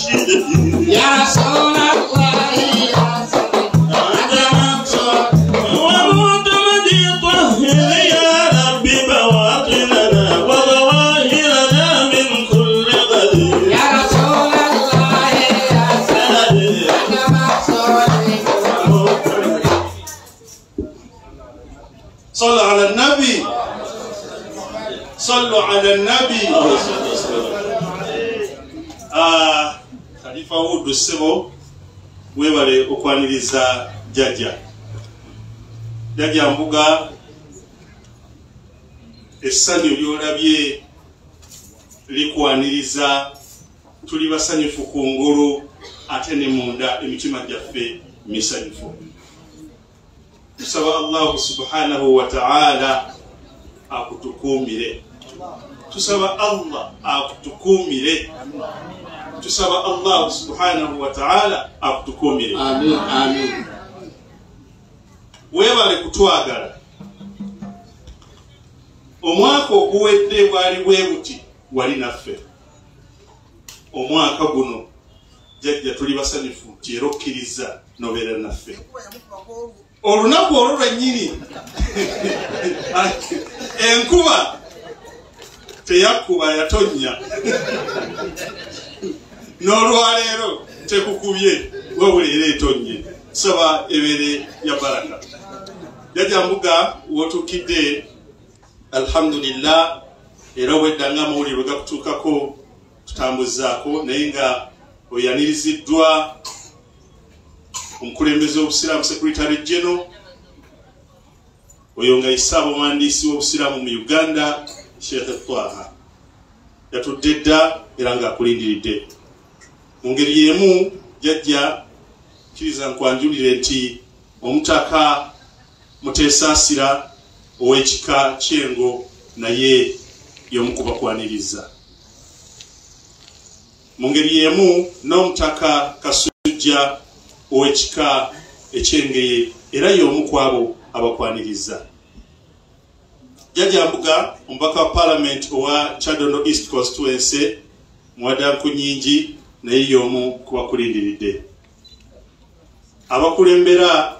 يا رسول الله يا سيدي أنت مقصود ومعتمدي، طهر يا ربي بواطننا وظواهرنا من كل غدير. يا رسول الله يا سيدي أنت مقصودي. صلوا على النبي، صلوا على النبي. Khalifa Wudu ssebo, webale okwaniriza jjajja. Jjajja Mbuga, essanyu ly'olabye likwaniriza, tuli basanyufu ku ngulu ate ne munda emitima gyaffe misanyufu. Tusaba Allahu subhanahu wa ta'ala akutukuumire, tusaba Allah akutukuumire, tusaba Allah subhanahu wa ta'ala akutukuumire. Amin, amin. Weebale kutwagala. Omwaka oguwedde bwali bwe buti wali naffe. Omwaka guno jjajja tuli basanyufu nti era okkiriza n'obeera naffe. Olunaku olwo lwennyini enkuba teyakkuba, yatonnya, n'olwaleero tekukubye wabula era etonnye. Saba ebeere ya baraka. Jjajja Mbuga, w'otuukidde alhamdulillah, era obwedda nga amawulire gakutuukako tutambuzaako, naye nga oyaniriziddwa omukulembeze w'obusiraamu Secretary General, oyo nga ye ssaabawandiisi w'obusiraamu mu Uganda, Sheikh Twaha, yatudde dda era ng'akulindiridde. Mu ngeri y'emu jjajja, kkiriza nkwanjulire nti omutaka Muteesaasira ow'ekika ky'Engo naye y'omu kubakwaniriza. Mu ngeri y'emu n'omutaka Kasujja ow'ekika eky'Engeye era y'omu ku abo abakwaniriza. Jjajja Mbuga, omubaka wa Parliament owa Kyadondo East Constituency Muwada Nkunyingi naye y'omu ku bakulindiridde. Abakulembera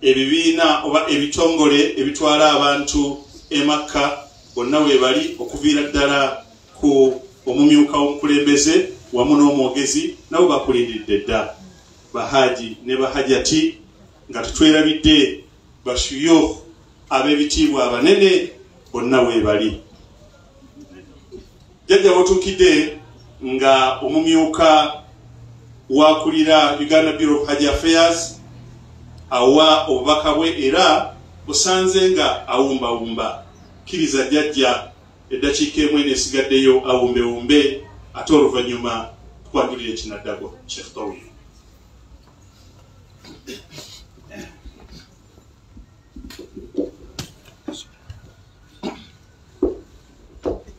ebibiina oba ebitongole ebitwala abantu e Makka bonna we bali, okuviira ddala ku omumyuka w'omukulembeze wamu n'omwogezi, nabo bakulindiridde dda. Bahaji ne bahajati, nga tetwerabidde bashuyukh ab'ebitiibwa abanene bonna we bali. Jjajja, wotuukidde nga omumyuka wakulira Uganda Bureau of Hajj Affairs awa obubaka bwe, era osanze nga awumbawumba. Kkiriza jjajja eddakiika emu eno esigaddeyo awumbewumbe, ate oluvannyuma tukwanjulire ekinaddako. Sheikh Tawil.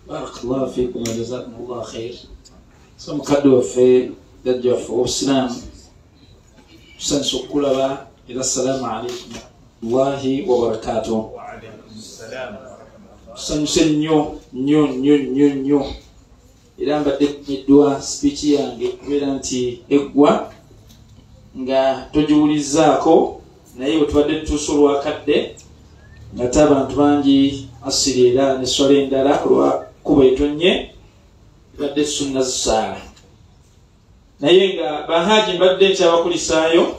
بارك الله فيكم وجزاكم الله خير. So mukadde waffe, jjajja waffe obusiraamu, tusanyusa okukulaba era assalamu alaikum warahmatullahi wabarakatuh. Tusanyuse nnyo nnyo nnyo nnyo nnyo, era mbadde nyiddwa speech yange kubeera nti eggwa nga togiwulizzaako, naye bwe tubadde tutuuse olwakadde ngate abantu bangi asiri era neswala endala olwakuba etonnye ebadde sunna zisaala, naye nga bahaji mbadde nkyabakulisaayo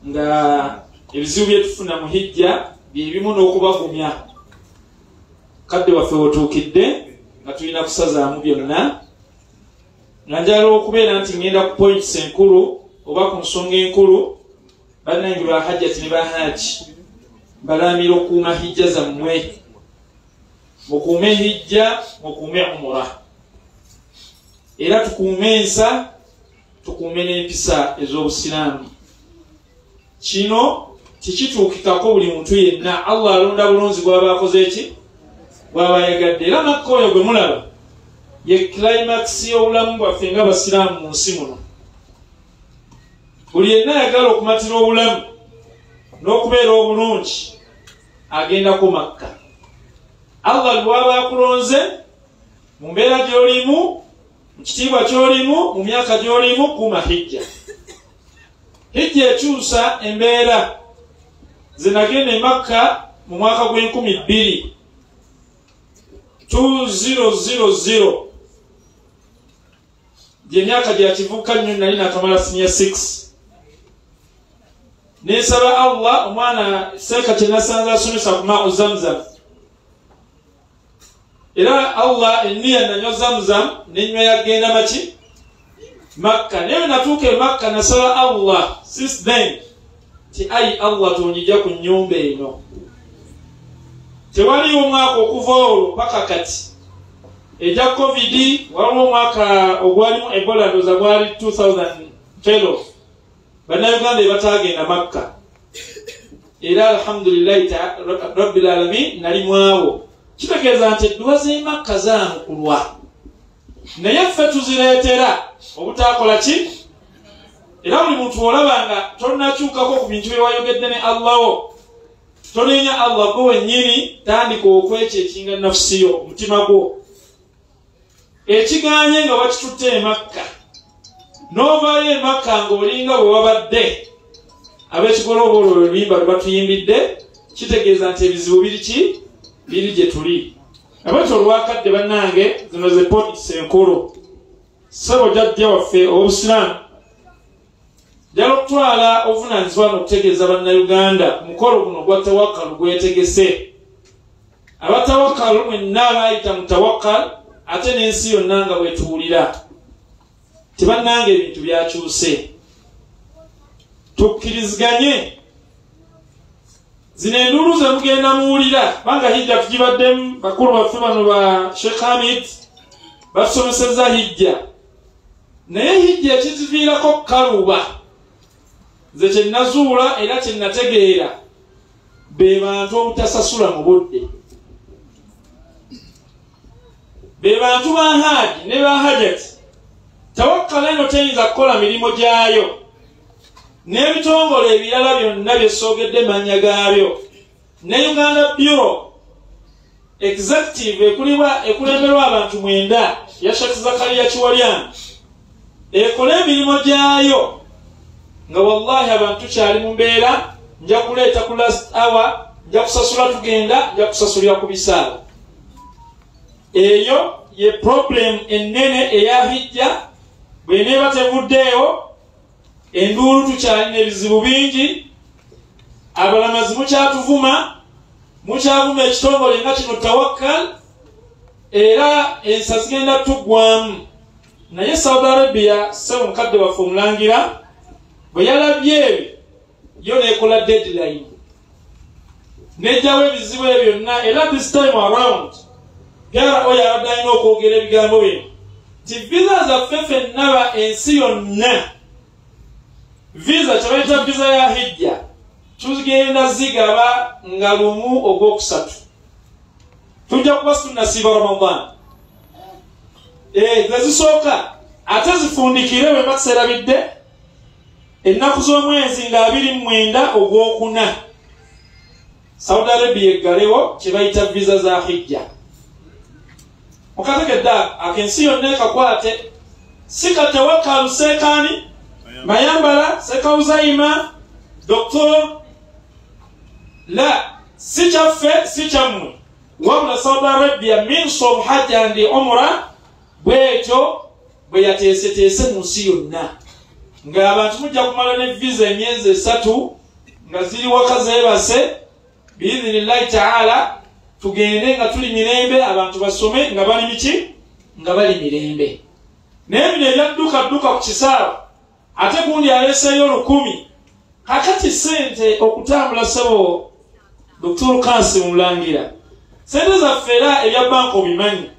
nga ebizibu byetufuna mu hijja byebimu n'okubagumya. Kadde waffe wotuukidde nga tulina kusazaamu byonna, nga njagala okubeera nti ngenda ku points enkulu oba ku nsonga enkulu. Bannange bahajjati ne bahaji, mbalaamira okukuuma hijja zammwe, mukuume hijja, mukuume umura, era tukuume ensa, tukuume n'empisa ez'obusiraamu. Kino tekituukikako buli muntu yenna. Allah alonda bulunzi gw'aba akoze eki gw'aba ayagadde. Era Makka oyo gwe mulaba ye climax y'obulamu bwaffe nga basiraamu mu nsi muno. Buli yenna ayagala okumatira obulamu n'okubeera obulungi agendako Makka. Allah lw'aba akulonze mu mbeera gy'olimu Mu kitiibwa ky'olimu, mu myaka gy'olimu, kuuma hijja. Hijja ekyusa embeera. Nze nagenda e Makka mu mwaka gw'enkumibbiri 2000, gyemyaka gya kivuka nnyo, nali nakamala senior 6. Nensaba Allah, omwana seeka kye nasanze asomesa ku mau Zamzam, era Allah enniya nanywa Zamzam nenywa yagenda maki Makka. Naye bwe natuuka e Makka nasaba Allah since then ti ayi Allah, tonjija ku nnyumba eno. Tewaliwo omwaka okuva olwo paka kati ejja COVID. Waliwo omwaka ogwalimu Ebola, ndowooza gwali 2012, Bannayuganda ebatagenda Makka. Era alhamdulillahi rabbil alamin, nali mwawo. Kitegeeza nti edduwa z'e Makka zaamukulwa, naye ffe tuzireetera obutakola ki. Era buli muntu olaba nga tonnakyukako ku bintu bye wayogedde ne Allawo, tonenya Allah, gwe wennyini tandika okwekyekinga nafusi yo, omutima gwo. Ekiganye nga bakitutte e Makka, n'ovaayo e Makka ng'olinga bwe wabadde, ab'ekigolooba olwo oluyimba lwe batuyimbidde, kitegeeza nti ebizibu biri ki, biri gye tuli. Abwetyo olwakadde bannange, zino ze points enkulu. Ssebo jjajja waffe ow'obusiraamu, njala okutwala obuvunaanyizibwa n'okutegeeza Bannayuganda ku mukolo guno gwa Tawakkalu gwetegese. Abatawakkalu mwenna abayita mu Tawakkal, ate n'ensi yonna nga bwetuwulira, tebannange ebintu byakyuse, tukkiriziganye. Zino enduulu ze mugenda muwulira, kubanga hijja tugibaddemu, bakulu baffe bano ba Sheikh Hamid batusomesezza hijja, naye hijja ekiziviirako kaluba, nze kye nazuula era kye nategeera, be bantu obutasasula mu budde, be bantu ba haaji ne ba hajati. Tawakkala eno teyinza kukola mirimu gyayo n'ebitongole ebirala byonna byesoogedde mannya gaabyo, ne Uganda Bureau Executive ekulemberwa abantu 9 ya Sheikh Zakaria Kiwalyan ekole emirimu gyayo, nga wallahi abantu tukyali mu mbeera, nja kuleeta ku last hour, nja kusasula tugenda, nja kusasulira ku bisaawe. Eyo ye problem ennene eya hijja. Bw'eneeba tevuddeewo, enduulu tukyalina ebizibu bingi. Abalamazi mukyatuvuma, mukyavuma ekitongole nga kino Tawakkal, era ensa zigenda tuggwamu. Naye Saudi Arabia, ssebo mukadde waffe omulangira, bwe yalabye ebyo, yo neekola deadline nejjawo ebizibu ebyo byonna. Era this time around gara oyo abadde alina okwogera ebigambo bino nti visa zaffe ffenna ba ensi yonna, visa kyebayita visa ya hijja, tugenda zigaba nga 1 Ogwokusatu, tujja kuba tunasiiba Ramadan. Zezisooka ate zifundikire bwe bakiserabidde ennaku z'omwezi nga 29 Ogwokuna, Saudi Arabia eggalewo kye bayita visa za hijja. Mukategedde akensi yonna ekakwate, si katawakkalu seekaani Mayambala, Sekauzaima, Doktor, la, si kyaffe si kyammwe, wabula Saudi Arabia Minister of Hajj and Umrah bwetyo bwe yateeseteese mu nsi yonna, ng'abantu mujja kumala ne visa emyezi 3 nga ziri waka zeebase. Biidhinillahi taala tugende nga tuli mirembe, abantu basome nga bali miki, nga bali mirembe. Naye bino ebyadduka dduka ku kisaawe, ate gundi aleeseeyo 1000. Kakati sente okutambula, ssebo Dr. Kasim Mulangira, sente zaffe era ebya banka obimanyi,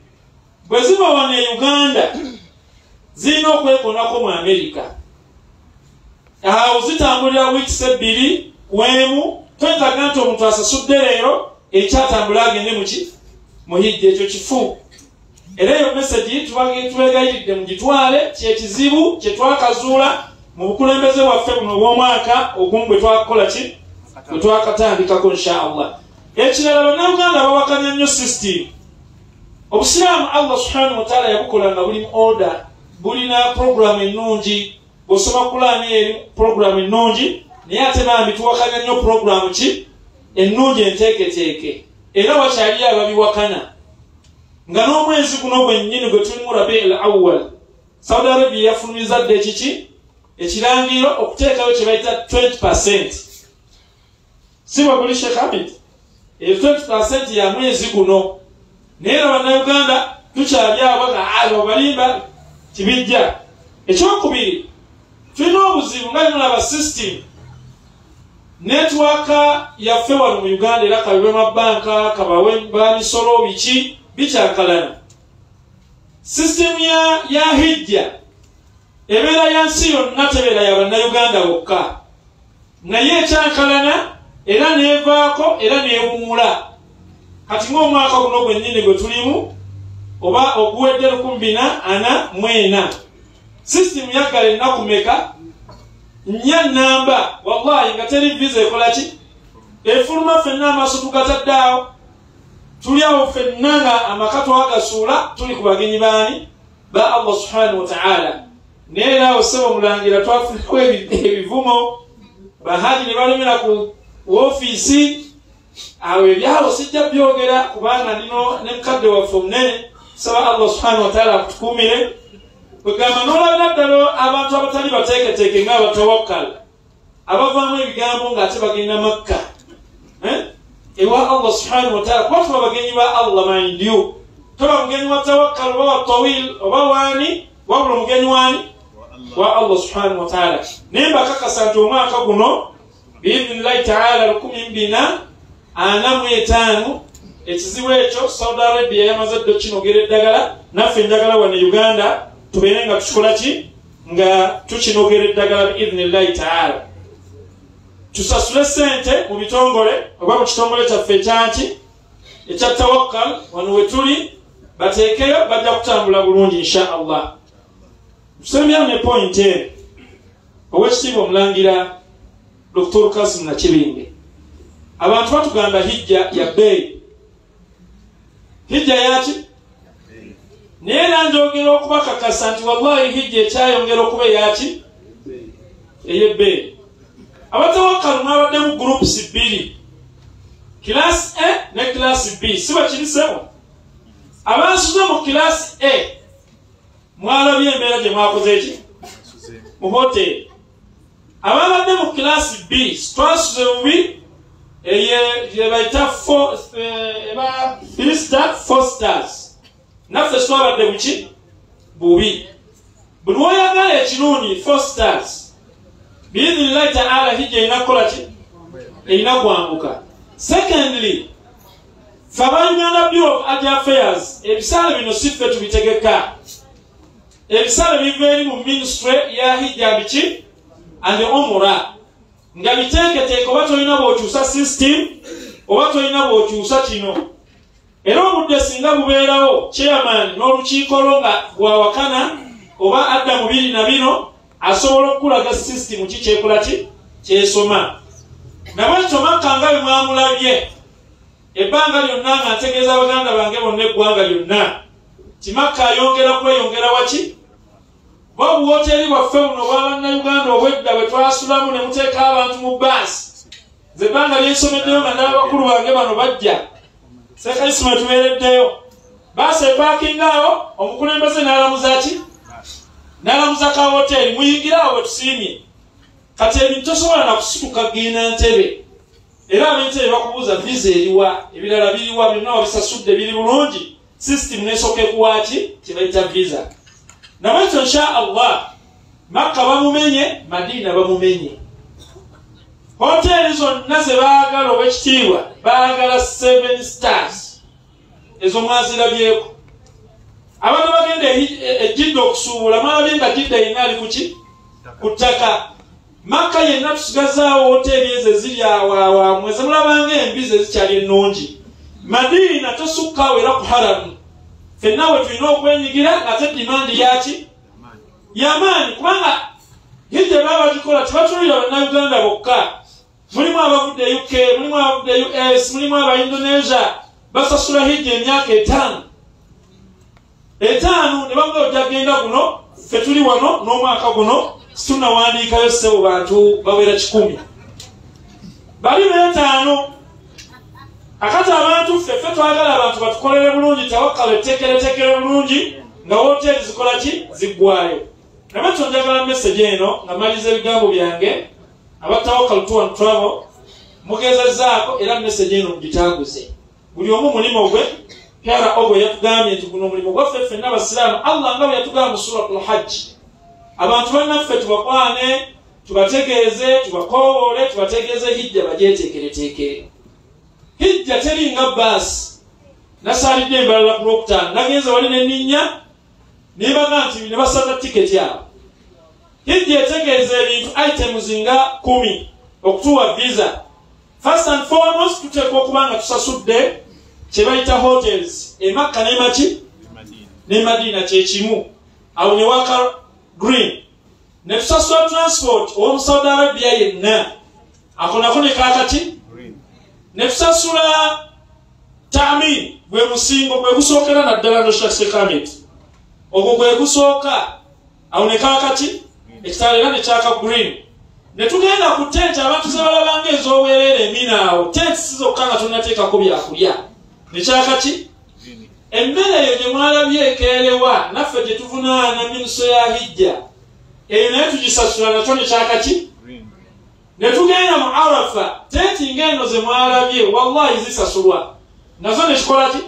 bwe ziba wano e Uganda zirina okwekonako mu Amerika. Awo zitambulira weeks 2 ku emu. Toyinzaga nti omuntu asasudde leero ekyatambula agende muki mu hijja, ekyo kifu. Era eyo message tubeegayiridde mugitwale, kyekizibu kye twakazuula mu bukulembeze bwaffe buno obw'omwaka ogumu bwe twakola ki, bwe twakatandikako insha Allah. Ekirala, Bannayuganda bawakanya nnyo system. Obusiraamu Allah subhanahu wa ta'ala yabukola nga buli order, bulina programu ennungi. Bw'osoma Kulaani eri programu ennungi, naye ate bambi tuwakanya nnyo programu ki ennungi enteeketeeke, era wakyaliyo ababiwakana. Nga n'omwezi guno gwennyini gwe tulimu Rabiul Awwal, Saudi Arabia yafulumiza dda ekiki ekirangiro okuteekayo kye bayita 20%. Si bwe guli Sheikh Hamid? Eyo 20% ya mwezi guno. Naye era Bannayuganda tukyali awo nga balimba kibijja. Ekyokubiri, tulina obuzibu nga mulaba system network yaffe wano mu Uganda, era kabibe mabanka, kabawe bamisolo biki bikyakalana. System ya hijja ebeera ya nsi yonna, tebeera ya Bannayuganda bokka, naye ekyankalana era neevaako era neewummula. Kati ng'omwaka guno gwennyini gwe tulimu oba oguwedde 2044, system yaggala ennaku meka? 4 namba. Wallahi nga teri visa ekola ki efuluma, ffenna amaaso tugatadde awo, tuli awo ffenna nga amaka twagasuula, tuli ku bagenyi baani ba Allah subhanahu wa ta'ala. Naye era awo ssebo mulangira twafunako ebivumo, bahaji ne balemera ku woofiisi. Awo ebyalo sijja byogera kubanga ndino ne mukadde waffe omunene, saba Allah subhanahu wa ta'ala akutukuumire. Kwegamba n'olabira ddala abantu abatali bateeketeeke ng'abatawakkala abavaamu ebigambo ng'ate bagenda Makka ewa Allah subhanahu wa ta'ala, kuba tuba bagenyi ba Allah. Mind you, toba mugenyi wa tawakkal oba wa tawil oba waani, wabula omugenyi waani wa Allah subhanahu wa ta'ala. Naye mbakakasa nti omwaka guno biidhnillahi ta'ala 2045 ekizibu ekyo Saudi Arabia yamaze dda okinogera eddagala, naffe njagala wano e Uganda tubeere nga tukikola ki nga tukinogera eddagala biidhnillahi ta'ala. Tusasule ssente mu bitongole oba mu kitongole kyaffe ekyanki ekya tawakkal wano we tuli, bateekeyo, bajja kutambula bulungi insha Allah. Tusembyamu ne point eno, owekitiibwa omulangira Dr. Kasim Nakibinge. Abantu batugamba hijja ya bbeeyi, hijja yaki? Naye era njogera okubakakasa nti wallahi hijja ekyayongera okuba eyaki ey'ebbeeyi. Abatawakkalu mwabaddemu groups 2, class A ne class B, si bwe kiri ssebo? Abansuze mu class A mwalabye embeera gye mwakoze eki mu hoteri. Ababadde mu class B twasuze bubi, gye bayita 3 star 4 stars, naffe twabadde buki bubi. Buli lw'oyagala ekirungi 4 stars biidhnillahi ta'ala hijja erina kukola ki? Erina kwambuka. Secondly, ffe aba Uganda Bureau of Hajj Affairs ebisaala bino si ffe tubitegeka, ebisaala biva eri mu ministry ya hijja biki and umura, nga biteeketeeke oba tolina bw'okyusa system oba tolina bw'okyusa kino. Era obudde singa bubeerawo chairman n'olukiiko lwo nga bwawakana oba adda mu biri na bino, asobola okukulaga system ki kyekola ki kyesoma. Nabwekityo Makka nga bwe mwamulabye ebbanga lyonna, nga ntegeeza baganda bange bonna eggwanga lyonna ti Makka ayongera kweyongera waki? Bo buwoteeri bwaffe buno obwa Bannayuganda obwedda bwe twasulamu ne muteeka abantu mu baasi. Nze ebbanga lyensomeddeyo nga ndaba bakulu bange bano bajja Sekaisima tubeereddeyo, baasi epaakinga awo, omukulembeze n'alamuza ki? N'alamuza ka woteeri, muyingire awo wetusiimye. Kati ebintu tosobola na kusituka genda Ntebe, era ab'Entebe bakubuuza visa eriwa, ebirala biriwa, byonna wabisasudde biri bulungi, system n'esooka ekuwa ki kye bayita visa. Nabwekyo insha Allah Makka bamumenye, Madina bamumenye, hoteri zonna ze baagala owekitiibwa baagala 7 stars, ezo mwazirabyeko. Abantu bagenda e Jidda okusuubula, mwalabye nga Jidda yenna ali kuki? Ku ttaka. Makka yenna tusigazaawo hoteri ezo eziri awo mweze mulabanga embizi ezikyali ennungi. Madina tosukkawo era ku haramu. Ffenna we tulina okwenyigira ate dimandi yaki yamaanyi, kubanga hijja baba bagikola tebatunuulira Bannayuganda bokka. Mulimu abavudde UK, mulimu abavudde US, mulimu aba Indonesia, basasula hijja emyaka 5. 5 ne bamuga ojja kugenda guno, ffe tuli wano n'omwaka guno situnawandiikayo ssebo bantu bawera 100. Bali 5. Akati abantu ffe twagala abantu batukolere bulungi, Tawakkal eteekereteekere bulungi nga woteeri zikola ki ziggwayo. Nabwe njagala message eno nga maliza ebigambo byange aba Tawakkal Tour and Travel mugezezaako era message eno mugitanguze. Buli omu mulimu gwe Pyara ogwo yatugambye nti guno omulimu gwaffe ffenna abasiraamu, Allah nga bwe yatugamba mu Suratul Hajj, abantu bannaffe tubakwane, tubategeeze, tubakowoole, tubategeeze hijja bagyeteekereteekere. Hijja teringa baasi. Nasaalidde embalala ku Lwokutaano, nagenze wali ne nninnya nebaga nti ne basaza tiketi abo. Hijja etegeeza ebintu items nga 10 okutuwa visa. First and foremost tuteekwa okuba nga tusasudde kye bayita hotels e Makka ne Maki ne Madina kyekimu, awo ne waka green. Ne tusasula transport ow'omu Saudi Arabia yenna ako nako ne kaakati. Ne tusasula taamin, gwe musingo gwe gusookera naddala noshaksekamit, ogwo gwe gusooka, awo ne kaakati ekitala era ne kyaka green. Ne tugenda ku tenti abantu ze balabanga ez'obwereere emina awo, tenti si zokka nga tonnateekako byakulya, ne kyakaki emmere eyo gye mwalabye ekeerewa naffe gye tuvunaana minisitule ya hijja eyo naye tugisasula nakyo ne kyakaki. Ne tugenda mu Arafa, tenti ng'eno ze mwalabye wallahi zisasulwa nazo ne kikola ki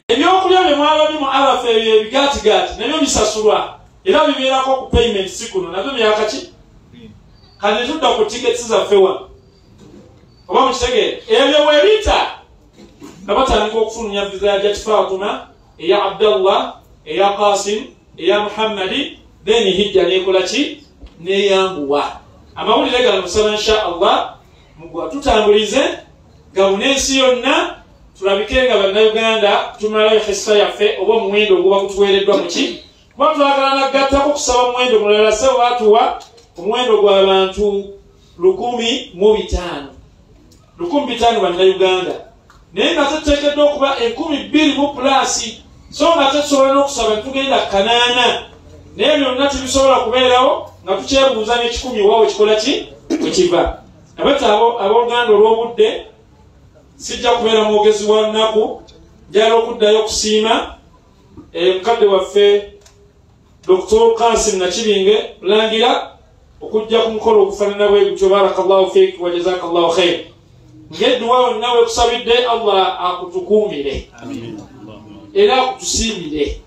ebyokulya bye mwalabye mu Arafa ebyo ebigaatigaati nabyo bisasulwa era bibeerako ku payment si kuno nabyo byakaki. Kati tudda ku tiketi zaffe wano oba mukitegeere ebyo weebiyita nga batandika okufulumya viza ya Jati Fatuma, eya Abdallah, eya Qasim, eya Muhammadi, then hijja neekola ki neeyanguwa. Amawulire gano musaba insha Allah mugwa tutambulize gawune ensi yonna tulabike nga bannayuganda tumalayo hissa yaffe oba omuwendo oguba gutuweereddwa muki, kuba twagala nagattako kusaba omuwendo mulala. Se waatuwa omuwendo gw'abantu 1,500 1,500 bannayuganda, naye nga tuteekeddwa okuba 2,000 pulasi, so nga tetusobola n'okusaba ntugenda 800, naye byonna tebisobola kubeerawo nga tukyebuuza n'ekikumi waawe kikola ki bwe kiva. Nabwete abooluganda olw'obudde sijja kubeera mwogezi wa nnaku, njagala okuddayo okusiima mukadde waffe Dr. Kasim Nakibinge Mulangira okujja ku mukolo ogufaanana bwe gutyo. Barakallahu fiik wa jazakallahu khair. Ng'edduwa yonna weekusabidde Allah akutukuumire era akutusiimire.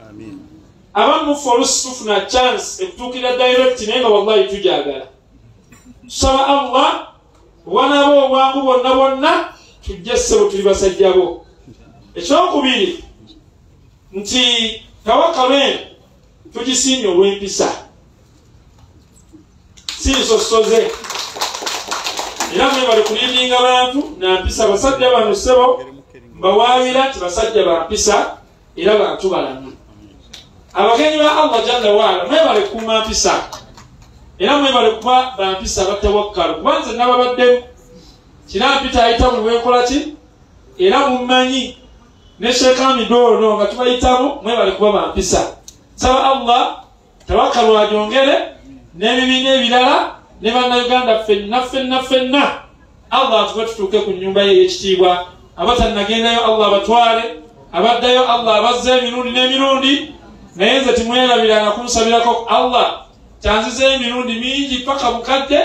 Abamu ffe oluusi tufuna chance ekutuukira direct naye nga wallahi tujagala. Tusaba Allah wanaaba obwangu bwonna bwonna tujje ssebo tuli basajja bo. Ekyokubiri nti Tawakkal eno tugisiimye olw'empisa, si nsosoze, era mwebale kulindinga bantu na mpisa. Basajja bano ssebo mbawaabira nti basajja ba mpisa era bantu balamu. Abagenyi ba Allah jalla waala mwebale kukuuma mpisa era mwebale kuba bampisa abatawakkalu, kuba nze nababaddemu kira mpita ayitamu bwenkola ki era mummanyi ne Sheikh Hamid ono nga tubayitamu, mwebale kuba bampisa. Saba Allah Tawakkal agyongere n'ebibiina ebirala ne bannayuganda ffenna ffenna ffenna, Allah atuwe tutuuke ku nnyumba ye ey'ekitiibwa. Abatannagendayo Allah abatwale, abaddayo Allah abazze emirundi n'emirundi. Naye nze timwerabiranga kunsabirako Allah kyanzizeyo emirundi mingi paka bukadde,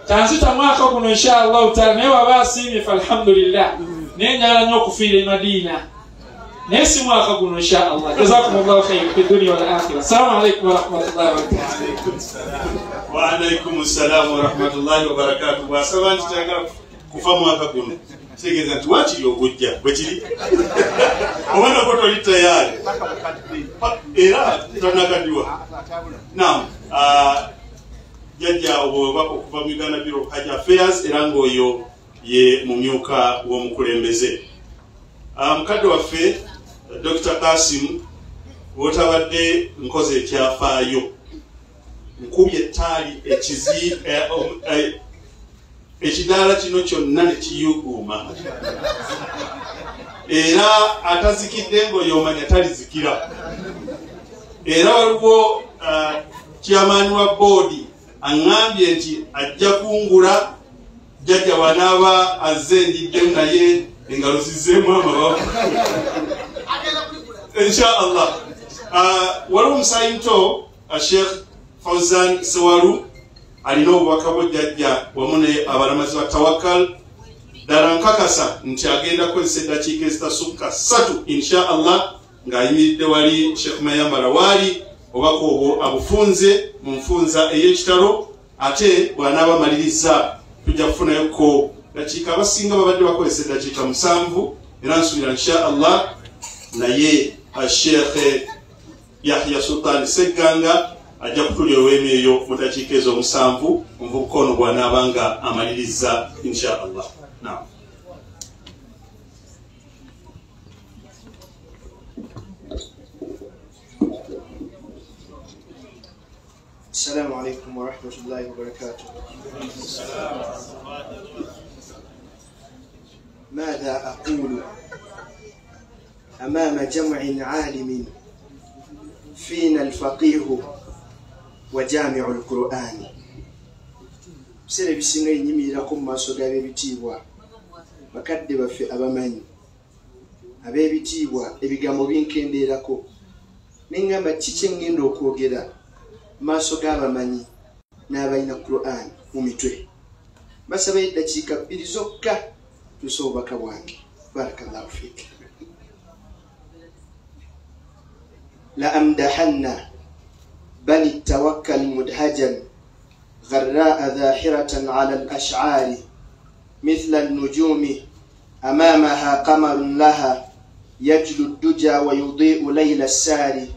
kyanzita mwaka guno insha Allahu taala, naye waba asiimye fe alhamdulillah. Naye njagala nnyo okufiira e Madiina, naye si mwaka guno insha Allah. Jazakumullahu khair fi dunya wal akhirah. Assalamu alaikum warahmatullahi wabarakatuh. Wa alaikum salam warahmatullahi wabarakatuh. Bw'asaba nti tayagala kufa mwaka guno kitegeeza nti waakiri ogujja bwe kiri oba nako toli tayari era tonakadiwa. Naam, jjajja obwo okuva mu Uganda Bureau of Hajj Affairs era ng'oyo ye mumyuka w'omukulembeze. Mukadde waffe Dr. Kasim, wotabadde nkoze ekyafaayo, nkubye ettaali ekidaala kino kyonna ne kiyuguuma. Era atazikidde ng'oyo omanya talizikira. Era waliwo chairman wa boodi aŋŋambye nti ajja kungula jjajja bw'anaaba azze ndiddemu, naye engalo zizzeemu amabavu insha Allah. Waliwo omusaayi muto Sheikh Fauzan Sewalu alina obubaka bwo jjajja wamu ne abalamazi ba Tawakkal. Ddala nkakasa nti agenda kukozesa eddakiika ezitasukka 3 insha Allah ng'ayimiridde wali Sheikh Mayambala waali, obubaka obwo abufunze mu nfunza ey'ekitalo. Ate bw'anaaba amaliriza tujja kufunayoko dakiika, abasinga babadde bakozesa eddakiika 7, era nsuubira insha Allah naye Sheikh Yahya Sultan Segganga ajja kutulya emyoyo mu dakiika ezo 7 omuvubuka ono bw'anaaba nga amaliriza insha Allah. Naam. السلام عليكم ورحمة الله وبركاته. ماذا أقول أمام جمع عالم فينا الفقيه وجامع القرآن. Biseera ebisinga enyimirirako mu maaso g'ab'ebitiibwa, bakadde baffe abamanyi ab'ebitiibwa, ebigambo binkendeerako neŋŋamba ki kye ŋŋenda okwogera maaso g'abamanyi n'abalina Quran mu mitwe. Basabayo eddakiika 2 zokka tuuse obubaka bwange. Barakallahu fiik. La amdahanna bani tawakkal mudhajan غراء ذاحرة على الأشعار مثل النجوم أمامها قمر لها يجلو الدجى ويضيء ليل السار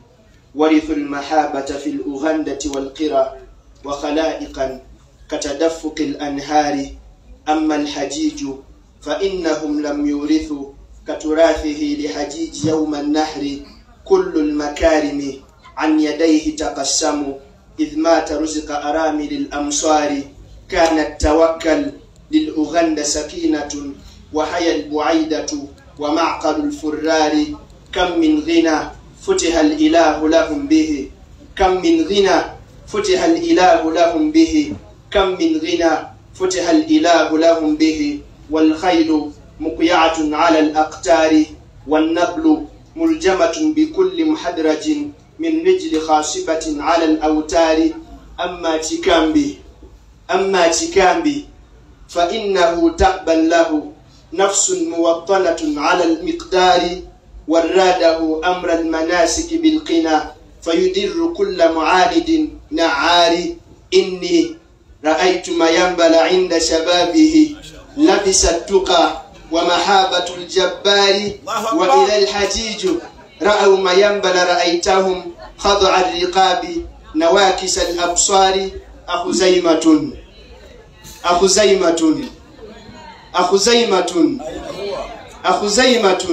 ورث المحابة في الأغندة والقرى وخلائقا كتدفق الأنهار. أما الحجيج فإنهم لم يورثوا كتراثه لحجيج يوم النحر. كل المكارم عن يديه تقسموا إذ مات رزق أرامل الأمصار. كان التوكل للأغند سكينة وحيا البعيدة ومعقل الفرار. كم من غنى فتح الإله لهم به، كم من غنى فتح الإله لهم به، كم من غنى فتح الإله لهم به. والخيل مقيعة على الأقتار والنبل ملجمة بكل محدرج من رجل خاصبة على الأوتار. أما تكامبي فإنه تأبا له نفس موطنة على المقدار. وراده أمر المناسك بالقنا فيدر كل معاند نعار. إني رأيت ما ينبل عند شبابه لبس التقى ومحابة الجبار. وإذا الحجيج رأوا ما ينبل رأيتهم خضع الرقاب نواكس الأبصار. أخزيمة أخزيمة أخزيمة أخزيمة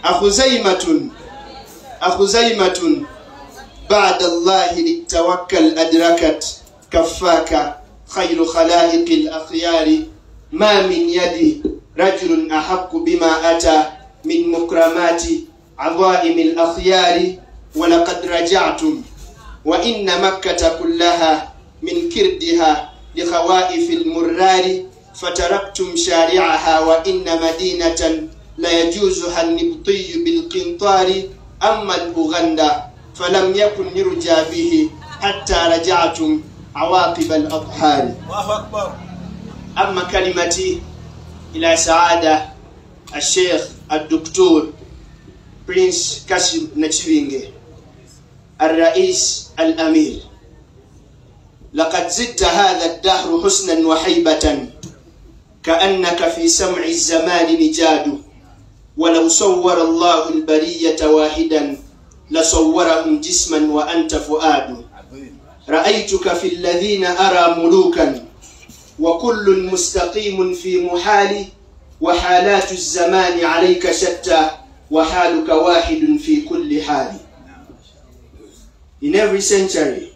أخزيمة أخزيمة بعد الله للتوكل أدركت كفاك خير خلائق الأخيار. ما من يدي رجل أحق بما أتى من مكرمات عظائم الأخيار. ولقد رجعتم وإن مكة كلها من كردها لخوائف المرار. فتركتم شارعها وإن مدينة لا يجوزها النبطي بالقنطار. أما الأغندا فلم يكن يرجى به حتى رجعتم عواقب الأطهار. أما كلمتي إلى سعادة الشيخ الدكتور برنس كاشم نتشيبينجي الرئيس الأمير، لقد زدت هذا الدهر حسنا وحيبة كأنك في سمع الزمان نجاد. ولو صور الله البرية واحدا لصورهم جسما وأنت فؤاد. رأيتك في الذين أرى ملوكا وكل مستقيم في محال. وحالات الزمان عليك شتى وحالك واحد في كل حال. In every century,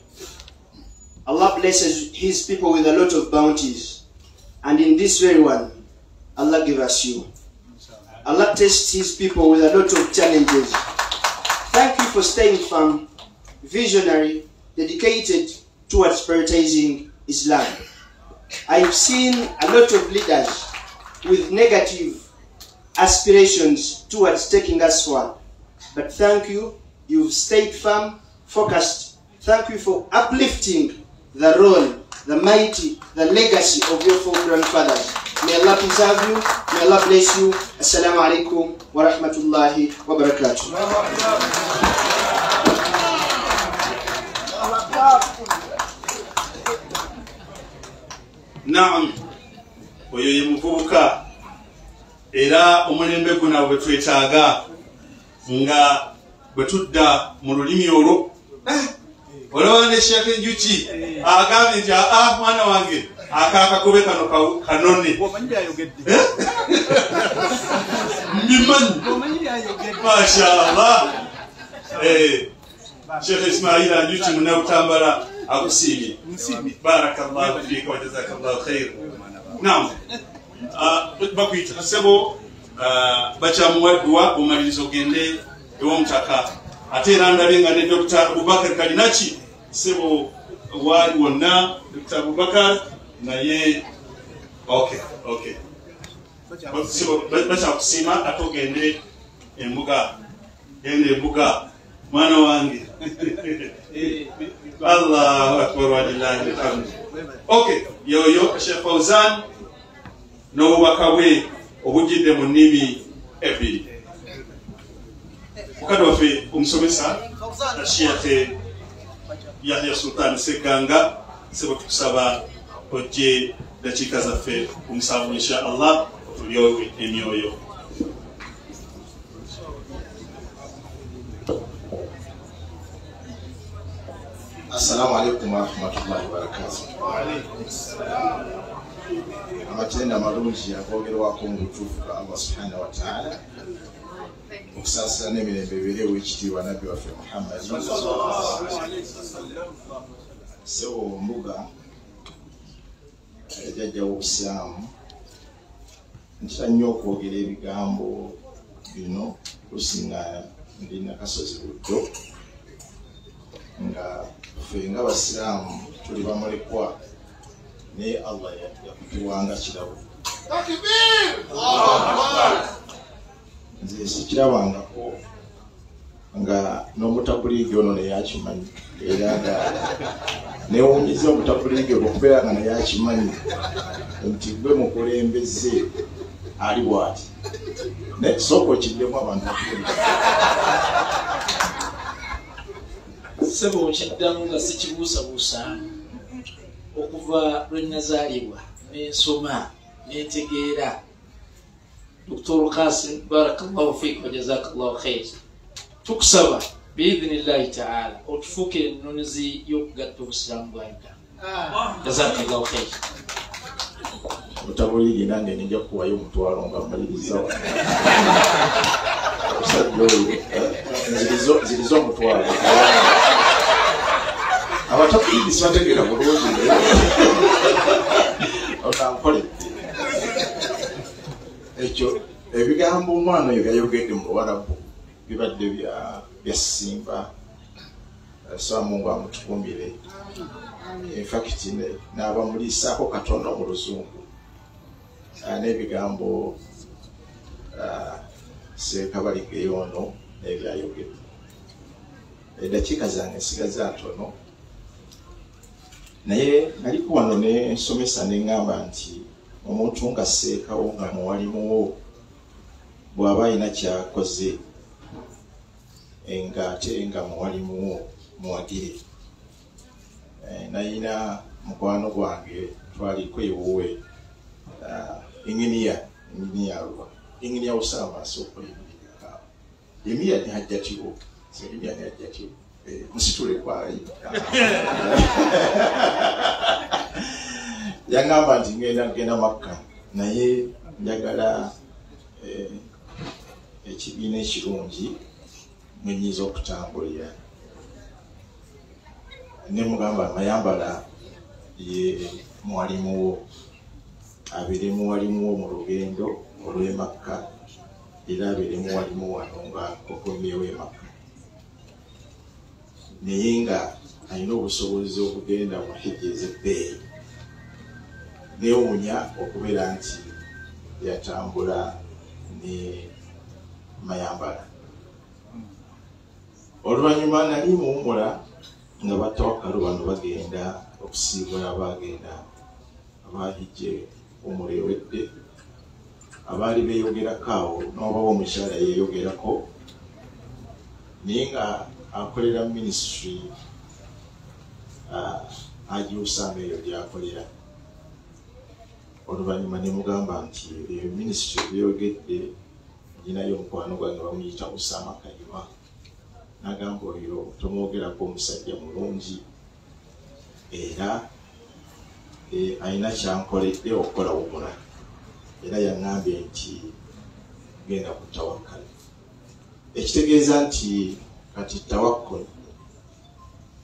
Allah blesses His people with a lot of bounties. And in this very one, Allah give us you. Allah tests his people with a lot of challenges. Thank you for staying firm, visionary, dedicated towards prioritizing Islam. I've seen a lot of leaders with negative aspirations towards taking us forward. But thank you, you've stayed firm, focused. Thank you for uplifting the role, the mighty, the legacy of your four grandfathers. May Allah preserve you, may Allah bless you. Assalamu alaikum wa rahmatullahi wa barakatuh. Naam, oyo ye muvubuka era omulembe guno bwe twetaaga nga bwe tudda mu lulimi olwo. Olaba ne Sheikh Njuki agambye nti mwana wange akaakagobe kano kanone. Mbimanyi. Mashallah. Sheikh Ismail Njuki Munnabutambala akusiimye. Barakallahu fiika wa jazakallahu khair. Naam. Bakuyita ssebo bakyamuwadduwa omaliriza ogende ew'omutaka. Ate era ndabye nga ne Dr. Abubakar Kalinaki ssebo waali wonna Dr. Abubakar naye okay. Ssebo bakyakusiima ate ogende embuga. Genda embuga mwana wange. Allahu akbar walillahi alhamd. Okay, yoyo Sheikh Fauzan n'obubaka bwe obujjidde mu nnimi ebbiri. Mukadde waffe omusomesa Sheikh Yahya Sultan Ssegganga, ssebo tukusaba ojje dakiika zaffe omusanvu insha Allah otulyowe emyoyo. Assalamu alaikum warahmatullahi wabarakatuh. Amatenda amalungi agogerwako mu butuufu bwa Allah subhanahu wa ta'ala, okusaasira n'emirembe ebibeerewo ekitiibwa nabbi waffe Muhammad. Ssebo mbuga jjajja w'obusiraamu, ntera nnyo okwogera ebigambo bino okusinga ndi Nakasozi Buddo, nga ffe nga basiraamu tuli bamulekwa naye Allah yakutuwanga kirabo. Nze sikirabangako nga n'omutabuliigi ono naye akimanyi, era nga newunyiza omutabuliigi ono okubeera nga naye akimanyi nti gwe mukulembeze ali bw'ati. Naye sooka okiddemu abantu bakuwulire. Ssebo okiddamu nga sikibuusabuusaamu. Okuva lwe nazaalibwa n'ensoma n'entegeera. Dr. Qasim barakallahu fiik wa jazakallahu khair. Tukusaba biidhnillahi ta'ala otufuukire ennunuzi y'okugatta obusiraamu bwa Uganda. Jazakallahu khair. Otabuliigi nange nijja kukuwayo omutwalo nga mmaliriza wano. Omusajja oyo nziriza omutwalo. Abatabuliigi sibategeera bulungi onankoledde. Ekyo ebigambo omwana oyo byayogedde mu Luwarabu bibadde bya ssimba. Saba Mungu amutukuumire. Infact n'abamuliisaako katono mu Luzungu n'ebigambo Ssekabaligeyo ono n'ebyayogedde. Eddakiika zange nsigaza ntono, naye naliko wano ne nsomesa ne ŋŋamba nti omuntu nga sseekawo nga muwalimuwo bw'aba alina ky'akoze ng'ate nga muwalimuwo muwagire. Nayina mukwano gwange twaliko ewuwe inginiya Usama asooka oyimirira. Emiya ne Hajjatiwo, Emiya ne Hajjatiwo musitule kwayi. Yangamba nti ngenda Makka naye njagala ekibiina ekirungi mwe nnyinza okutambulira. Ne mugamba Mayambala ye mwalimu wo, abeere muwalimu wo mu lugendo olw'e Makka era abeeremu walimu wano nga okomyewo emaka, naye nga alina obusobozi obugenda mu hijja ez'ebbeeyi. Neewuunya okubeera nti yatambula ne Mayambala. Oluvannyuma nali muwummula nga batawakkalu bano bagenda okusiibula, bagenda abahijje omula ewedde, abaali beeyogerako awo n'obawo omukyala yeeyogerako naye nga akolera minisitule agiwusanga eyo gy'akolera. Oluvannyuma ne mugamba nti eyo minisitule byeyogedde ginayo omukwano gwange bamuyita Usama Kayima, n'agamba oyo tomwogerako, omusajja mulungi era alina kyankoledde okukola wumula, era yaŋŋambye nti genda ku Tawakkal. Ekitegeeza nti kati Tawakkul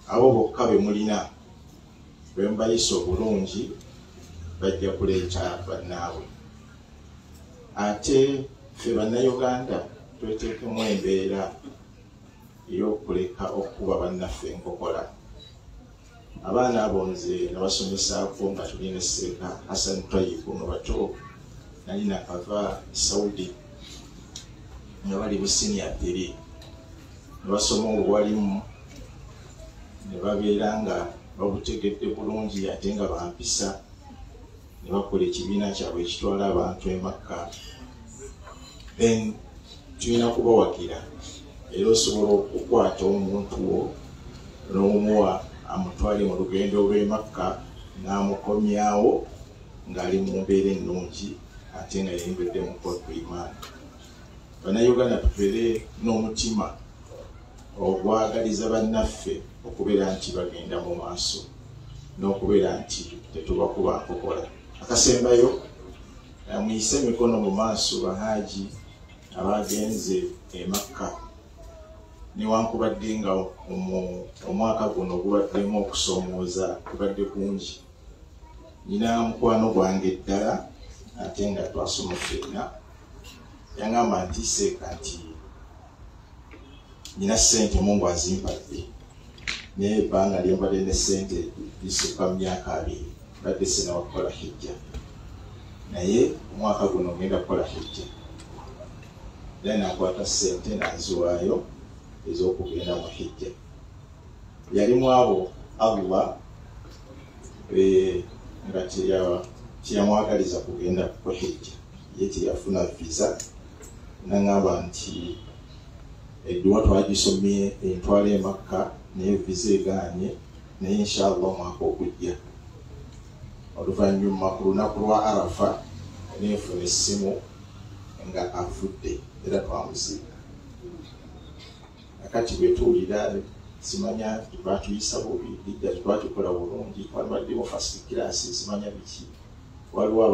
abo bokka be mulina bwe mubayisa obulungi bajja kuleeta bannaabwe. Ate ffe Bannayuganda tweteekemu embeera ey'okuleka okukuba bannaffe enkokola. Abaana abo nze nabasomesaako nga tuli ne Seeka Hassan Tayibu nga bato, nali nakava Saudi nga bali mu siniya 3, ne basoma obuwalimu ne babeera nga babutegedde bulungi ate nga bampisa, ne bakola ekibiina kyabwe ekitwala abantu e Makka. Then tulina kubawagira, era osobola okukwata omuntu wo n'omuwa amutwale mu lugendo lw'e Makka n'amukomyawo ng'ali mu mbeera ennungi ate nga yeyongedde mu kkooti imaani. Bannayuganda tubeere n'omutima ogwagaliza bannaffe okubeera nti bagenda mu maaso n'okubeera nti tetubakuba nkokola. Akasembayo, muyise emikono mu maaso bahaaji abagenze e Makka, newankubadde nga omwaka guno gubaddemu okusoomooza kubadde kungi. Nina mukwano gwange ddala ate nga twasoma ffenna, yangamba nti Seeka nti nina ssente Mungu azimpadde, naye ebbanga lye mbadde ne ssente lisukka mu myaka 2 mbadde sinawa kukola hijja, naye omwaka guno ngenda kukola hijja. Era nakwata ssente nanziwaayo ez'okugenda mu hijja. Yalimu abo Allah nga teyamwagaliza kugenda ku hijja, ye teyafuna visa. Nangamba nti edduwa twagisomye entwala e Makka naye visa egaanye, naye inshallah omwaka ogujja. Oluvannyuma ku lunaku lwa Arafa nenfuna essimu nga avudde, era twamuziika. Akati bwe tuwulira simanya batuyisa bubi, lijja tetwakikola bulungi, twabadde mu first class simanya biki. Waliwo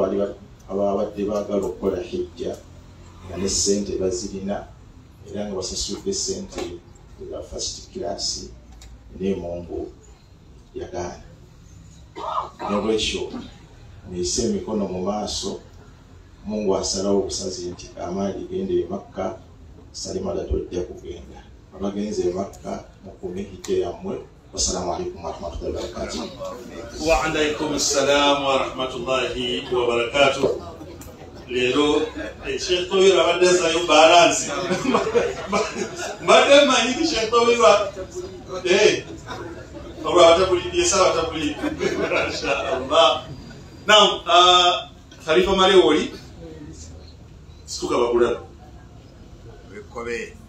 ababadde baagala okukola hijja nga ne ssente bazirina era nga basasudde ssente za first class, naye Mungu yagaana. N'olwekyo muyise emikono mu maaso, Mungu asalawo obusazi nti Amaali genda e Makka, Salimala tojja kugenda. Abagenze e Makka mukume hijja yammwe. Wassalamu alaikum warahmatullahi wabarakatuh. Wa alaikum assalam warahmatullahi wabarakatuh. Leero Sheikh Towiro abadde azzayo balansi. Mbadde mmanyi nti Sheikh Towiro olwo abatabulidde esaawa tabulidde. Mashaallah. Now Khalifa Malewoli situka bagulaba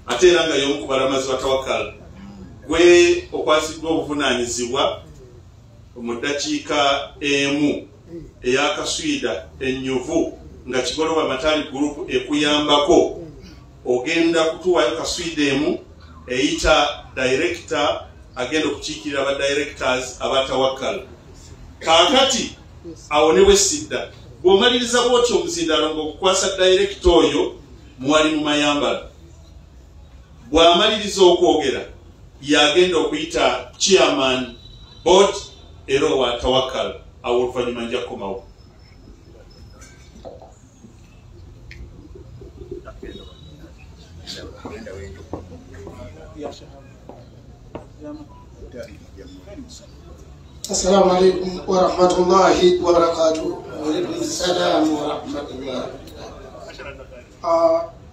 ate era nga y'omu ku balamazi ba Tawakkal, gwe okwasiddwa obuvunaanyizibwa mu ddakiika emu ey'akaswida ennyuvu nga Kigoloba Matali Group ekuyambako, ogenda kutuwaayo kaswida emu eyita director agenda okukiikirira ba directors aba Tawakkal. Kaakati awo ne bwesidda bw'omaliriza bw'otyo omuzindaalo ng'okukwasa director oyo mwali mu Mayambala, bw'amaliriza okwogera yagenda okuyita chairman board era owa Tawakkal. Awo oluvannyuma nja kukomawo. Assalamu alaikum warahmatullahi wabarakatuh. Waalaikum salaam warahmatullahi.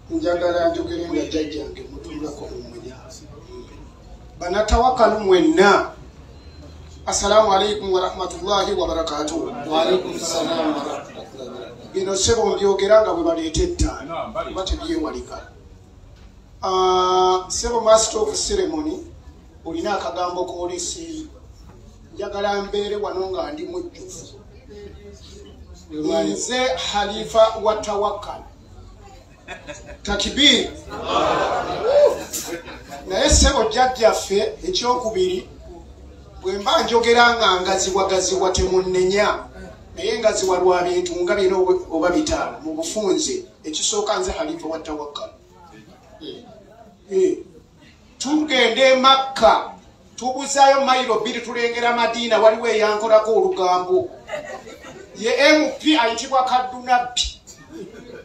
Njagala njogere nga jjajjange mutuulako mumulya. Banatawakkalu mwenna. Assalamu alaikum warahmatullahi wabarakatuh. Waalaikum salaam warahmatullahi wabarakatuh. Bino ssebo mbyogera nga bwe baleeta ettaano oba tebyewalika. Ssebo master of ceremony olina akagambo k'oleseeyo. Njagala mbeere wano nga ndi mujjuvu. Nze Halifa wa Tawakkal. Takbir. Naye ssebo jjajjaffe ekyokubiri bwe mba njogera nga ngaziwagaziwa temunnenya, naye ngaziwa lwa bintu nga bino oba bitaano mu bufunze. Ekisooka nze Halifa wa Tawakkal. Tugenda e Makka tubuzaayo mayiro 2 tulengera Madiina, waliwo eyankolako olugambo ye MP ayitibwa Kaddunabbi.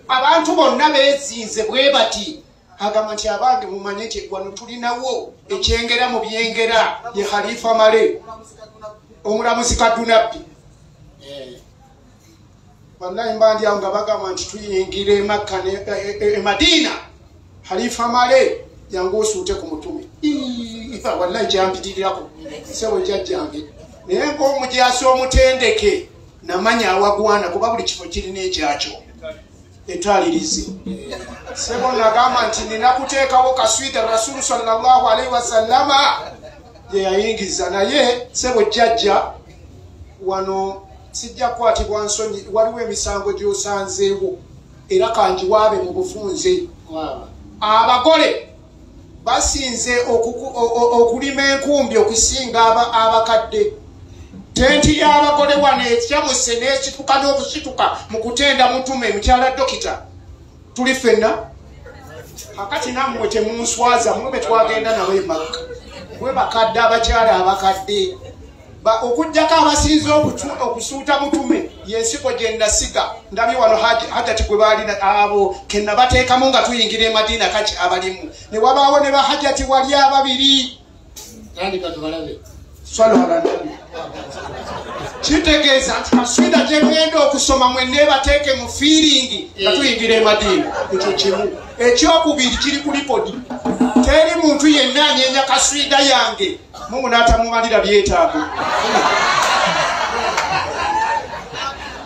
Abantu bonna beezinze bwe bati, agamba nti abange mumanye nti wano tulinawo ekyengera mu byengera ye Halifa Male omulamuzi Kaddunabbi. Wallahi mba ndi awo nga bagamba nti tuyingira e Makka e Madiina, Halifa Male yangu osuute ku mutume. Wallahi kyampitirirako ssebo jjajjange, naye ng'omujaasi omutendeke namanya awagwana kuba buli kifo kirina ekyakyo etwalirize. Ssebo nagamba nti nina kuteekawo kaswida Rasulu sallallahu alaihi wasallama gye yayingiza. Naye ssebo jjajja wano sijja kukwatibwa nsonyi, waliwo emisango gy'osanzeewo era kangiwaabe mu bufunze. Abagole basinze okulima enkumbi okusinga abakadde. Tenti y'abagole wano ekyamuse n'ekituka n'okusituka mu kutenda mutume mukyala dokita tuli ffenna. Kakati nammwe temunswaza, mwe be twagenda nabo e Makka, mwe bakadde abakyala abakadde okuggyako abasinze okusuuta mutume y'ensiko gye nasiga. Ndabye wano Hajjati gwe baalina abo ke nabateekamu nga tuyingira e Madiina kaki abalimu ne wabaawo ne bahajjati wali ababiri. Tandika tubalabe. Swalo ala nabi. Kitegeeza nti kaswida gye ngenda okusoma mwenna bateeke mu fiiringi nga tuyingira e Madiina. Ekyo kimu. Ekyokubiri kiri ku likodi. Teri muntu yenna anyeenya kaswida yange Mungu n'atamumalira byetaago.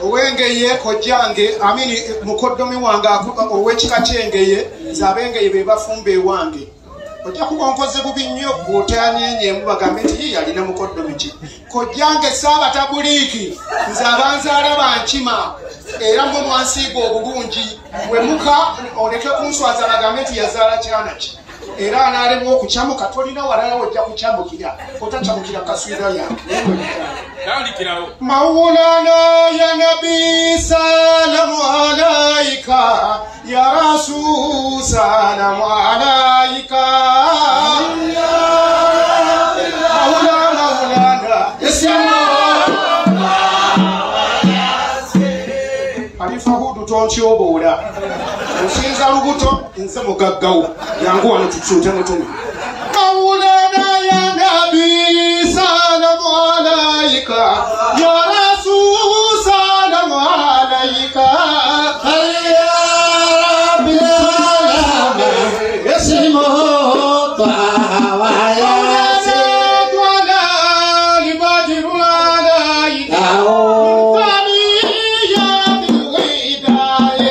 Ow'engeye kojjange amini mukoddomi wange ow'ekika ky'engeye, nze ab'engeye be bafumba ewange. Ojja kuba onkoze bubi nnyo bw'otanyenyeemu bagambe nti ye yalina mukoddomi ki. Kojjange Ssaabatabuliiki nze abanzaala bankima era mwe mwansiiga obulungi, bwe muka oleke kunswaza bagambe nti yazaala kyana ki. Era anaalemwa okukyamuka tolina walala ojja kukyamukira, otakyamukira kaswira yange. Maulana ya Nabi salamu alaika ya Rasul salamu alaika. Maulana maulana Halifa Hudu tontyoboola osinza lubuto nze mugaggawo yangu wano tusuute mutume. Maulana ya Nabi salamu alaika ya Rasul salamu alaika. Ya Rabbi salama yasimuhu taha wa yasin wa ali badru alaika. Salli ya Rabbi ala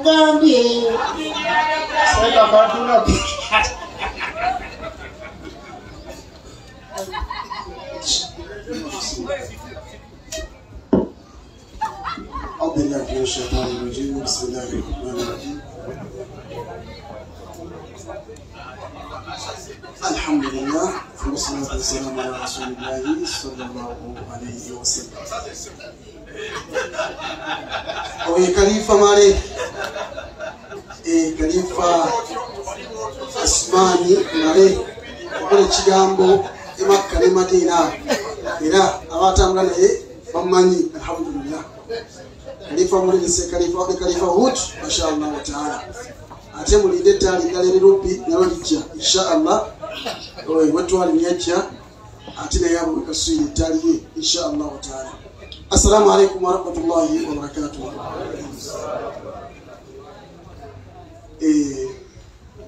Nkugambye seka katuna. أعوذ بالله من الشيطان الرجيم. بسم الله الرحمن الرحيم. الحمد لله والصلاة والسلام على رسول الله صلى الله عليه وسلم. Oye Khalifa Male, Khalifa Asmani Male, okola ekigambo e Makka ne Madina, era abatambula naye bamumanyi, alhamdulillah. Khalifa Mulise, Khalifa ne Khalifa Hud, mashallah taala. Ate mulinde ettaala eddala erirumpi nalyo lijja inshaallah. Oye wetwali myajja ate naye abukasuire ettaali ye inshaallah taala. Assalamu alaikum warahmatullahi wabarakatuh.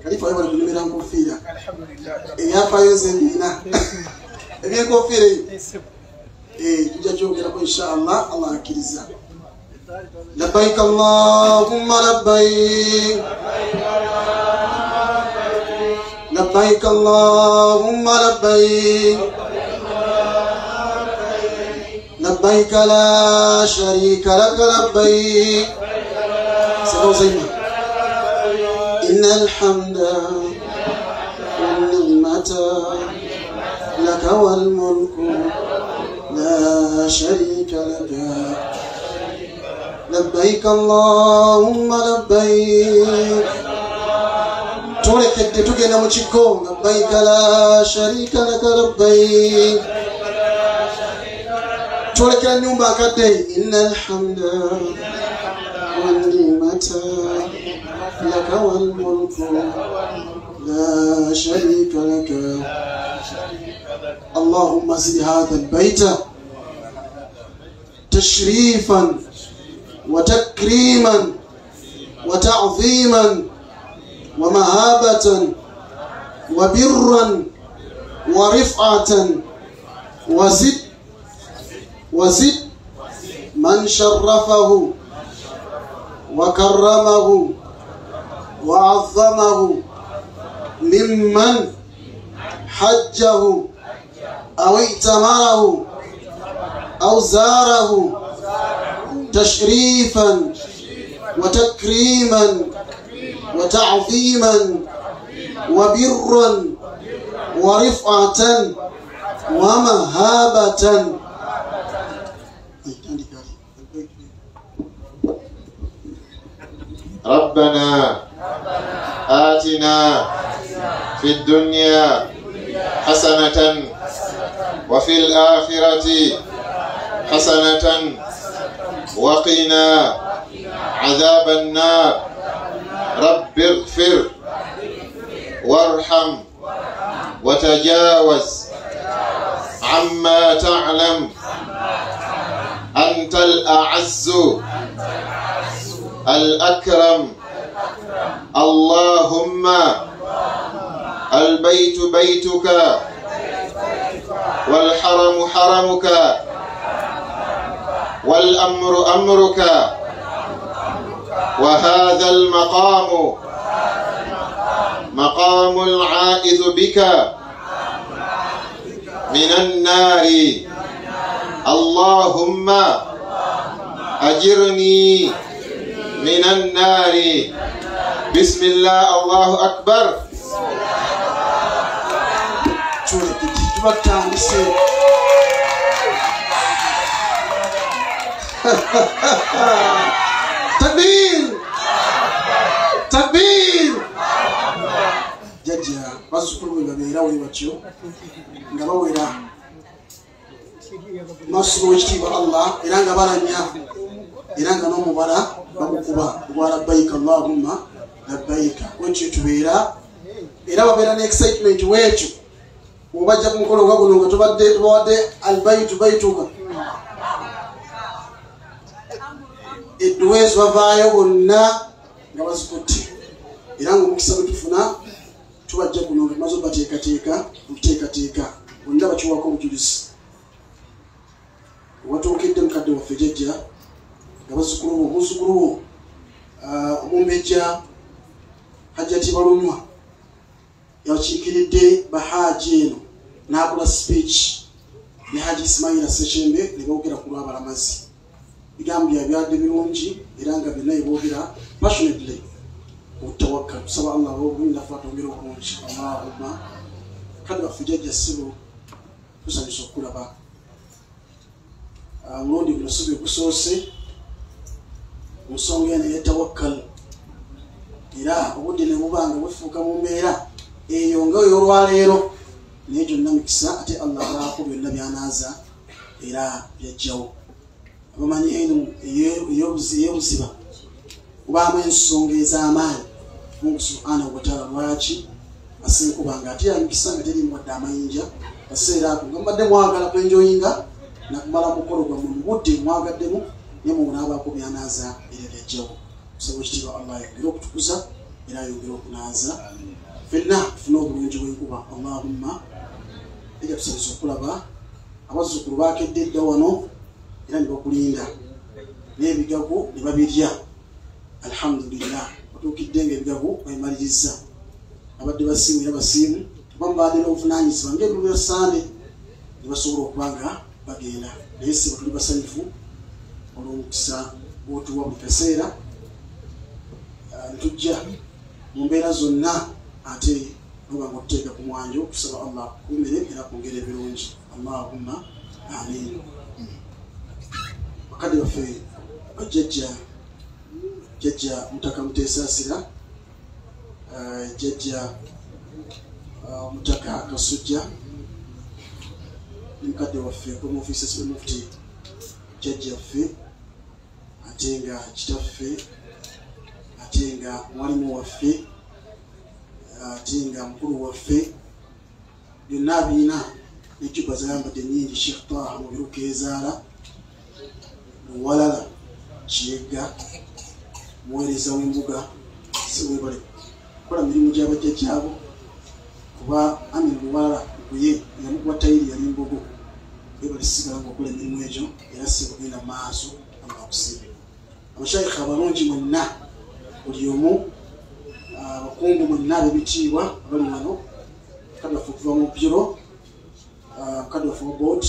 Khalifa yebale kunyumira nkofiira. Ebyafaayo nze mbirina. Ebyenkofiira eyo tujja kyogerako inshaallah, Allah akkiriza. Labbaik Allahumma labbaik, labbaik Allahumma labbaik, labbaik la sharika laka labbaik. Sema innal hamda wan ni'mata laka wal mulku la sharika laka. Labbaik Allahumma labbaik. Tulekedde tugenda mu kiko. Labbaik la sharika laka labbaik. Tulekera nnyumba akadde. Innal hamda wan ni'mata laka wal mulku la sharika laka. Allahumma zid hadha albayta tashrifan وتكريما وتعظيما ومهابة وبرا ورفعة، وزد وزد من شرفه وكرمه وعظمه ممن حجه أو ائتمره أو زاره تشريفا وتكريما وتعظيما وبرا ورفعة ومهابة. ربنا آتنا في الدنيا حسنة وفي الآخرة حسنة وقنا عذاب النار. رب اغفر وارحم وتجاوز عما تعلم، أنت الأعز الأكرم. اللهم البيت بيتك والحرم حرمك والأمر أمرك، وهذا المقام مقام العائذ بك من النار. اللهم أجرني من النار. بسم الله، الله أكبر. Takbir! Takbir! Jajja bazzukulu bwe babeera we batyo nga bawera maaso g'ekitiibwa Allah, era nga balanya, era nga n'omubala bagukuba ogwa labbaika Allahumma labbaika. Wekyo tubeera era babeera ne excitement wekyo bw'obajja ku mukolo nga guno nga tubadde tubawadde albaitu baituka, edduwa ezo bavaayo bonna nga bazikutte, era ng'omukisa bwe tufuna tubajja kuno nga tumaze obateekateeka okuteekateeka bonna bakiwaako obujulizi. Watuukedde mukadde waffe jjajja nga bazzukulu bo, muzzukulu wo Omumbejja Hajjati Balunywa yakiikiridde bahaji eno n'akola speech ne Haji Ismaila Ssekembe ne boogera ku lw'abalamazi. Bigambo bya byadde birungi era nga byonna byeboogera passionately ku tawakkal. Tusaba Allah obulungi naffe atwongere obulungi. Allahumma kale baffe jjajja ssebo tusanyusa okulaba omulundi guno si gwe gusoose mu nsonga eno ey'etawakkal, era obudde ne buba nga bufuuka mu mbeera eyo nga ey'olwaleero, naye gyonna mikisa ate Allah abaako byonna by'anaaza era byajjawo. Abamanyi eno ey'obuziba kubaamu ensonga ez'amaanyi Mungu subhanahu wa ta'ala lwaki asinkuba nga ate yamikisa nga teriimu wadde amayinja kaseera ako nga mubadde mwagala kwenjoyinga nakumala mukolo gwammwe mu budde mwagaddemu naye Mungu n'abaako by'anaaza era byajjawo. Tusaba ekitiibwa Allah ayongere okutukuza era ayongere okunaaza ffenna tufune obulungi bw'enkuba. Allahumma era tusanyusa okulaba abazzukulu bakedde edda wano era ne bakulinda n'ebigago ne babirya. Alhamdulillah otuukidde nga ebigago babimaliriza, abadde basiimu era basiimu oba mubadde n'obuvunaanyizibwa ng'ebiro bya Sande ne basobola okuba nga bagenda, naye ssebo tuli basanyufu olw'omukisa gw'otuwa buli kaseera ne tujja mu mbeera zonna ate noba nga otuteeka ku mwanjo. Tusaba Allah akukuumire era akwongere ebirungi. Allahumma amiin. Bakadde baffe bajjajja, jjajja Mutaka Muteesaasira, jjajja Mutaka Kasujja ne mukadde waffe omuofiisi mufti jjajjaffe ate nga kitaffe ate nga mwalimu waffe ate nga mukulu waffe, byonna biina n'ejjuba zayambadde nnyingi. Sheikh Taha Mubiru Keezaala Luwalala Kiyegga, muweereza w'embuga, si weebale kukola mirimu gy'abajjajjaabo kuba Amin Luwalala Mbuye yamukuba tayiri yali mbogo. Weebale sigala ng'okola emirimu egyo era si kugenda mu maaso. Allah akusiime. Abashayikha abalungi mwenna, buli omu, abakungu mwenna ab'ebitiibwa abali wano, mukadde waffe okuva mu biro, mukadde waffe wa board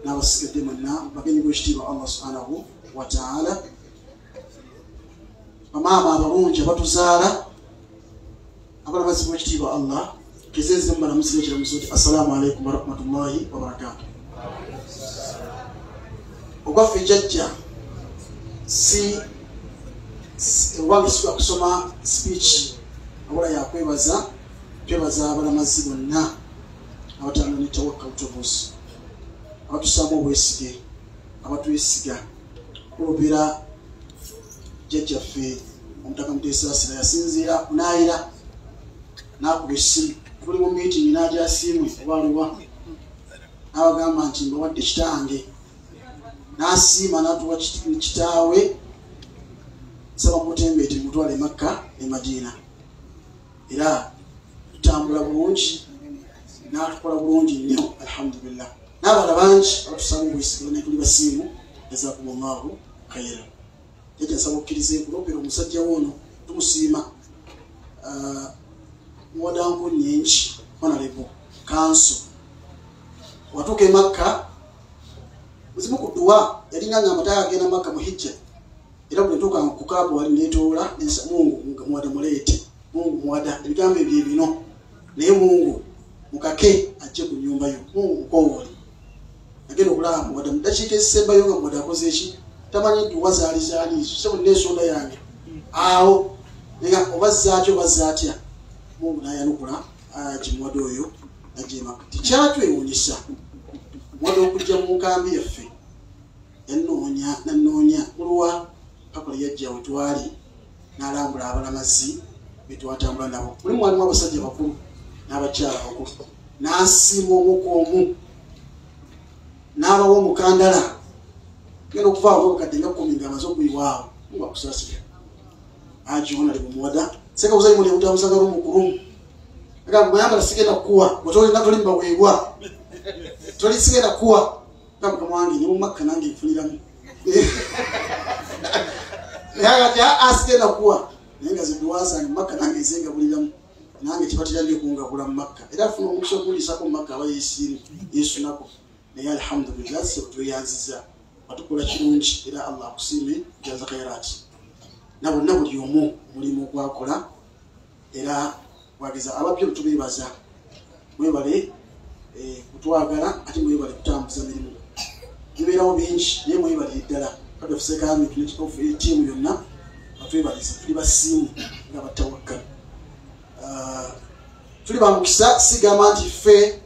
n'abasigadde mwenna, bagenyi bw'ekitiibwa Allah subhanahu wa ta'ala, bamaama abalungi abatuzaala, abalamazi bw'ekitiibwa Allah, kezenze mubalamusiza ekiramuso nti assalamu alaikum warahmatullahi wabarakatuh. Ogwaffe jjajja si owange si kusoma speech wabula yakwebaza, twebaza abalamazi bonna abatambula ne Tawakkal Travels abatusaamu obwesige, abatwesiga kulobera jjajjaffe Omutaka Muteesaasira yasinziira kunaayira n'akuba essimu, tuli mu meeting n'agyasiimwe oba aliwa, n'abagamba nti mbawadde kitange, n'asiima n'atuwa kitaawe, nsaba mutembeete mutwale Makka ne Madiina. Era tutambula bulungi n'atukola bulungi nnyo alhamdulillah. N'abalala bangi abatusaba obwesige ne tuli basiimu, jazakumullahu khairan. Jjajja nsaba okkirize nkulopera omusajja woono tumusiima muwadanku nnyingi honorable kanso watuuka e Makka muzimu ku dduwa yalinga ngamba tayagenda Makka mu hijja, era bwe ntuuka ku Kaaba wali neetoola Mungu muwada muleete, Mungu muwada ebigambo ebyo ebino, naye Mungu mukake ajje ku nnyumba yo, Mungu mukowoole. Nagenda okulaba muwada mu ddakiika ezisembayo nga muwada akoze eki tamanyi dduwa zaali zaali ezo, sebo n'ensonda yange awo nga oba zzaatya oba zzaatya, Mungu n'ayanukula gimuwada oyo najja e Makka. Tekyatwewuunyisa muwada okujja mu nkambi yaffe, yannoonya nannoonya muluwa paka lwe yajja we twali n'alambula abalamazi be twatambula nabo. Mulimu walimu abasajja bakulu n'abakyala bakulu, n'asiima omu ku omu n'abawa omukandala. Ngenda okuvaawo obukadde nga 10 ng'amaze okuyiwaawo, Mungu akusaasire. Haji Honorable Muwada Sekabuza imwe yamutambuzaga rumu ku rumu, agamba bw'ayambala sigenda kukuwa, bwe tolina toli mbaweebwa, toli sigenda kukuwa. Nga mukama wange ne mu Makka nange nfuniramu. Naye kati asigenda kuwa naye nga ziduwa zange Makka nange ezengabuliramu nange kibatera nnyo okungabula mu Makka era afuna omukisa okuliisako mu Makka aba yeesunako naye alhamdulillah sebo tweyanziza atukola kirungi era Allah akusiime jaza khairati na bonna buli omu omulimu gwakola era wageza abapya tubeebaza mwebale kutwagala ate mwebale kutambuza mirimu bibeerawo bingi naye mwebale ddala kati ofuseekami ttiimu yonna batwebaliza tuli basiimu nga batawakkal tuli bamukisa sigamba nti ffe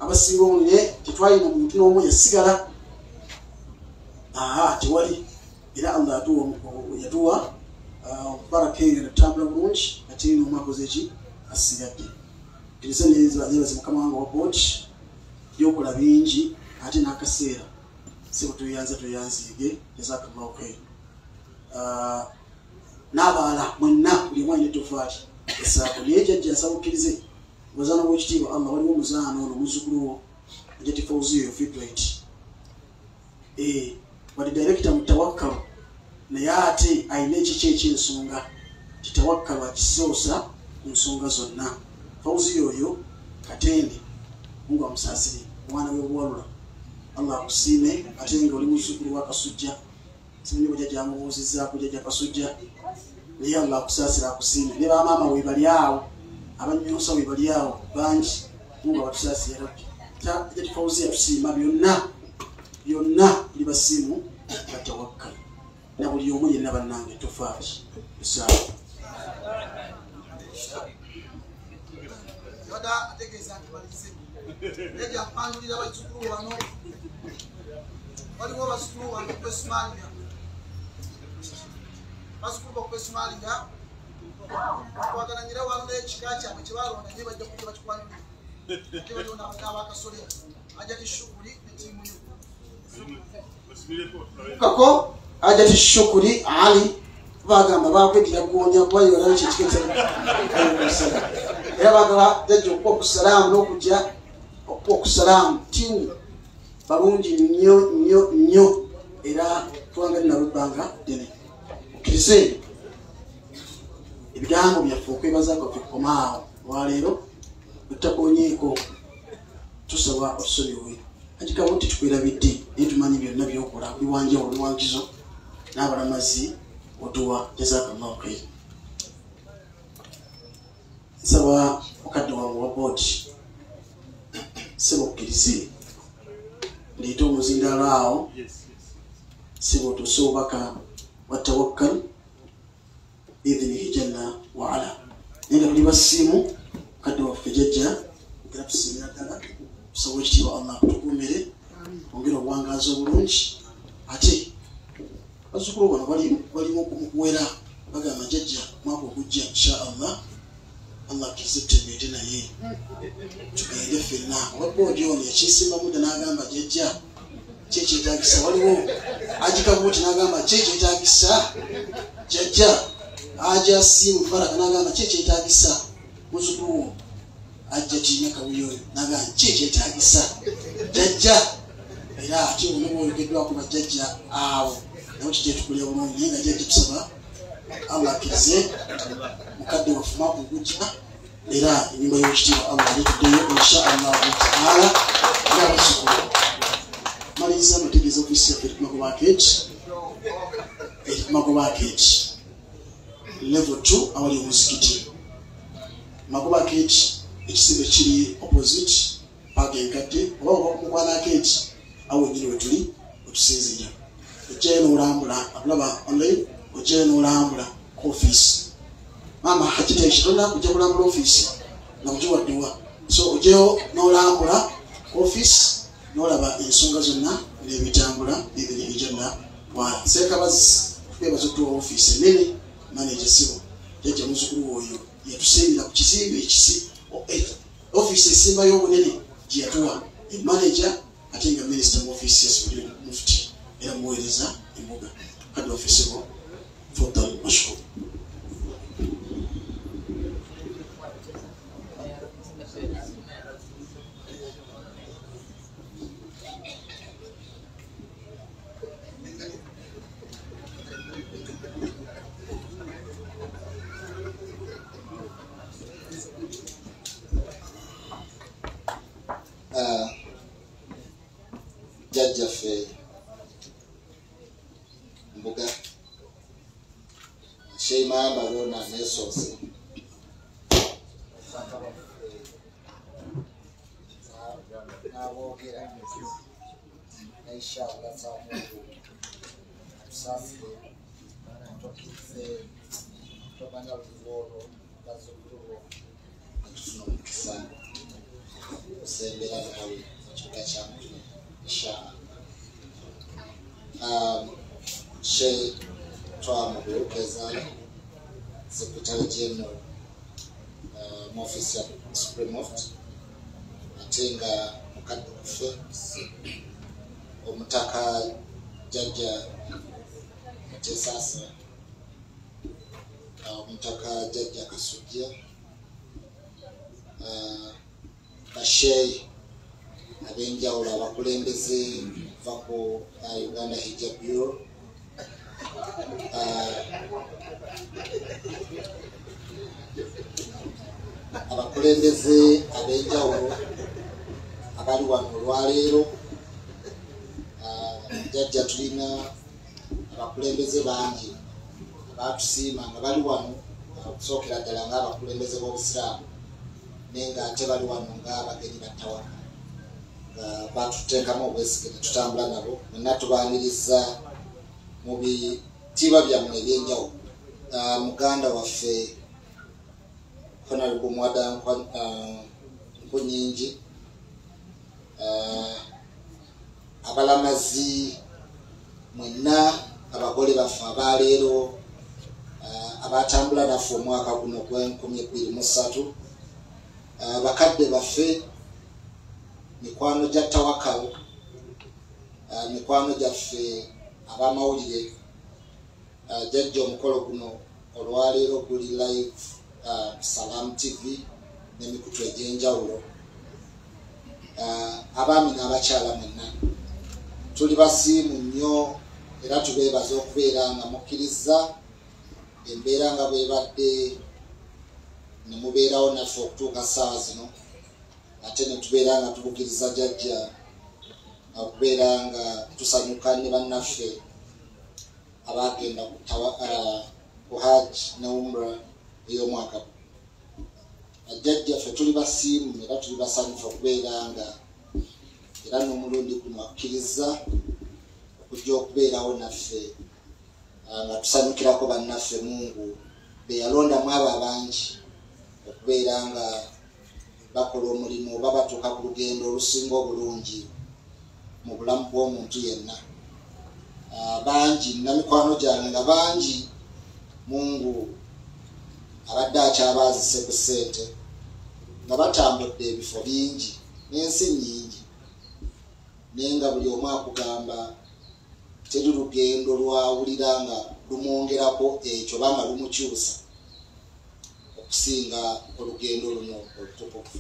abasinga obunene tetwalina muntu n'omu yasigala tewali era Allah yatuwa baraka eyo netutambula bulungi ate n'omu akoze ki asigadde kkiriza neebaze mukama wange wa booti byokola bingi ate n'akaseera sebo tweyanza tweyanziige jazakallahu khairu n'abalala mwenna buli omu alina ettofaali esaako naye jjajja nsaba okkirize omuzaano gw'ekitiibwa Allah waliwo omuzaano ono muzzukulu wo Hajati Fauziya Fidrit wadde director mu Tawakkal naye ate alina ekiki eky'ensonga Tawakkal akisoosa ku nsonga zonna. Fauziya oyo Katende Mungu amusaasire omwana w'obuwalula Allah akusiime ate nga oli muzzukulu wa Kasujja simanyi bwe jjajja amubuuzizzaako jjajja Kasujja naye Allah akusaasire akusiime ne bamaama we bali awo abanyonsa we bali awo bangi Mungu abatusaasire Rabbi. Hajati Fauziya tusiima byonna byonna tuli basiimu nga Tawakkal na buli omu yenna bannange tofaali esaawa Yoda ategeeza nti malize jjajja mpanjulira bazzukulu wano waliwo bazzukulu wano okwesumaliya bazzukulu bokwesumaliya bakwagala nyira wano n'ekika kyabwe kye balonda naye bajja kujja bakikwanjulira ate baliwo n'abakasolya Hajati Shukuri ne ttiimu yo kako Hajati Shukuri Ali bagamba bakwedira goonya kuba yolaba kyekika era bagala jjajja okuwa ku salaamu n'okujja okuwa ku salaamu ttiimu balungi nnyo nnyo nnyo era tuwangali nabo ebbanga ddene okkirize ebigambo byaffe okwebaza kwaffe kukomaawo olwaleero tutakonyeeko tusaba otusonyiwe Haji Kabuti tukwerabidde naye tumanyi byonna byokola buli wanjawulo buli wankizo n'abalamazi otuwa jazakallahu khair. Nsaba mukadde wange wa booti sebo okkirize ndeete omuzindaalo awo sebo otuuse obubaka wa Tawakkal biidhinihi jalla waala naye nga tuli basiimu mukadde waffe jjajja era tusiimira ddala tusaba ekitiibwa Allah akutukuumire ongere obuwangaazi obulungi ate bazzukulu bano balimu okuwera bagamba jjajja mwaka ogujja insha Allah Allah akkirize tutegeere naye tugende ffenna owa boodi ono yakisimbamu dda n'agamba jjajja kyekyetaagisa waliwo Haji Kabuti n'agamba kyekyetaagisa jjajja Haji Asimu Faraka n'agamba kyekyetaagisa muzzukulu wo ajja tiina Kawuya oyo n'agamba kyekyetaagisa jjajja era ate ono bwoyogeddwako bajjajja awo nabo kijja tukulya bulungi naye nga jjajja tusaba Allah akkirize mukadde waffe mwaka ogujja era ennyumba y'ekitiibwa Allah alituddeyo insha Allahu taala nga abazzukulu. Maliriza amategeeza ofiisi yaffe eri ku Magoba Arcade eri ku Magoba Arcade level 2 awali omuzikiti Magoba Arcade ekizimbe kiri opposite paaka enkadde oba oba ku Mukwana Arcade awo wennyini we tuli wetusinziira ojjayo n'olambula akulaba online ojjayo n'olambula ku ofiisi maama Hajati Aisha tolina kujja kulambula ofiisi nakugiwaddewa so ojjayo n'olambula ku ofiisi n'olaba ensonga zonna n'ebitambula biidhinihi jalla waala. Seekabazi twebaza okutuwa ofiisi ennene manager sibo jjajja muzzukulu oyo yatusimbira ku kizimbe ekisi ofiisi esimbayo obunene gye yatuwa manager ate nga minisita mu ofiisi ya Supreme Mufti era muweereza embuga kadde ofiisi bo faddal mashkur. Waffe Mbuga Sheikh Mayamba Lona nesoose n'aboogera inshallah za Mungu tusasire tukkirize tomanya luvoolo bazzukulu bo netufuna omukisa okusembera naawe mu kibuga kya Mutume inshallah. Sheikh Twaha Mubiru Kezaala, Secretary General mu office ya Supreme Mufti, ate nga mukadde kuffe omutaka Jjajja Mutesaasira, omutaka Jjajja Kasujja, basheikh ab'enjawulo abakulembeze okuva ku Uganda Hijja Bureau, abakulembeze ab'enjawulo abali wano olwaleero. Jjajja tulina abakulembeze bangi abatusiima nga bali wano okusookera ddala ng'abakulembeze b'obusiraamu, naye ng'ate bali wano ng'abagenyi battawaka nga batuteekamu obwesige ne tutambula nabo. Mwenna tubaaniriza mu bitiibwa byammwe ebyenjawulo. Muganda waffe Honorable Mwada Nkunyingi, abalamazi mwenna abagole baffe abaleero abatambula naffe omwaka guno ogwa 2003, bakadde baffe, mikwano gya Tawakal, mikwano gyaffe abamawulire. Jjajja omukolo guno olwaleero guli live Salam TV n'emikutu egy'enjawulo. Abaami n'abakyala mwenna tuli basiimu nnyo era tubeebaza okubeera nga mukkiriza embeera nga bwebadde ne mubeerawo naffe okutuuka ssaawa zino, ate ne tubeera nga tubukiriza jjajja okubeera nga tusanyuka ne bannaffe abagenda ku Hajj ne Umrah ey'omwaka guno. Jjajja ffe tuli basiimu era tuli basanyufu okubeera nga era n'omulundi guno akkiriza okujja okubeerawo naffe nga tusanyukirako bannaffe Mungu be yalondamu abo abangi okubeera nga bakola omulimu oba batuuka ku lugendo olusinga obulungi mu bulamu bw'omuntu yenna. Bangi nina mikwano gyange nga bangi Mungu abadde akyabaazise ku ssente nga batambudde ebifo bingi n'ensi nnyingi, naye nga buli omu akugamba teri lugendo lwawulira nga lumwongerako ekyo oba nga lumukyusa okusinga olugendo luno olutukuvu.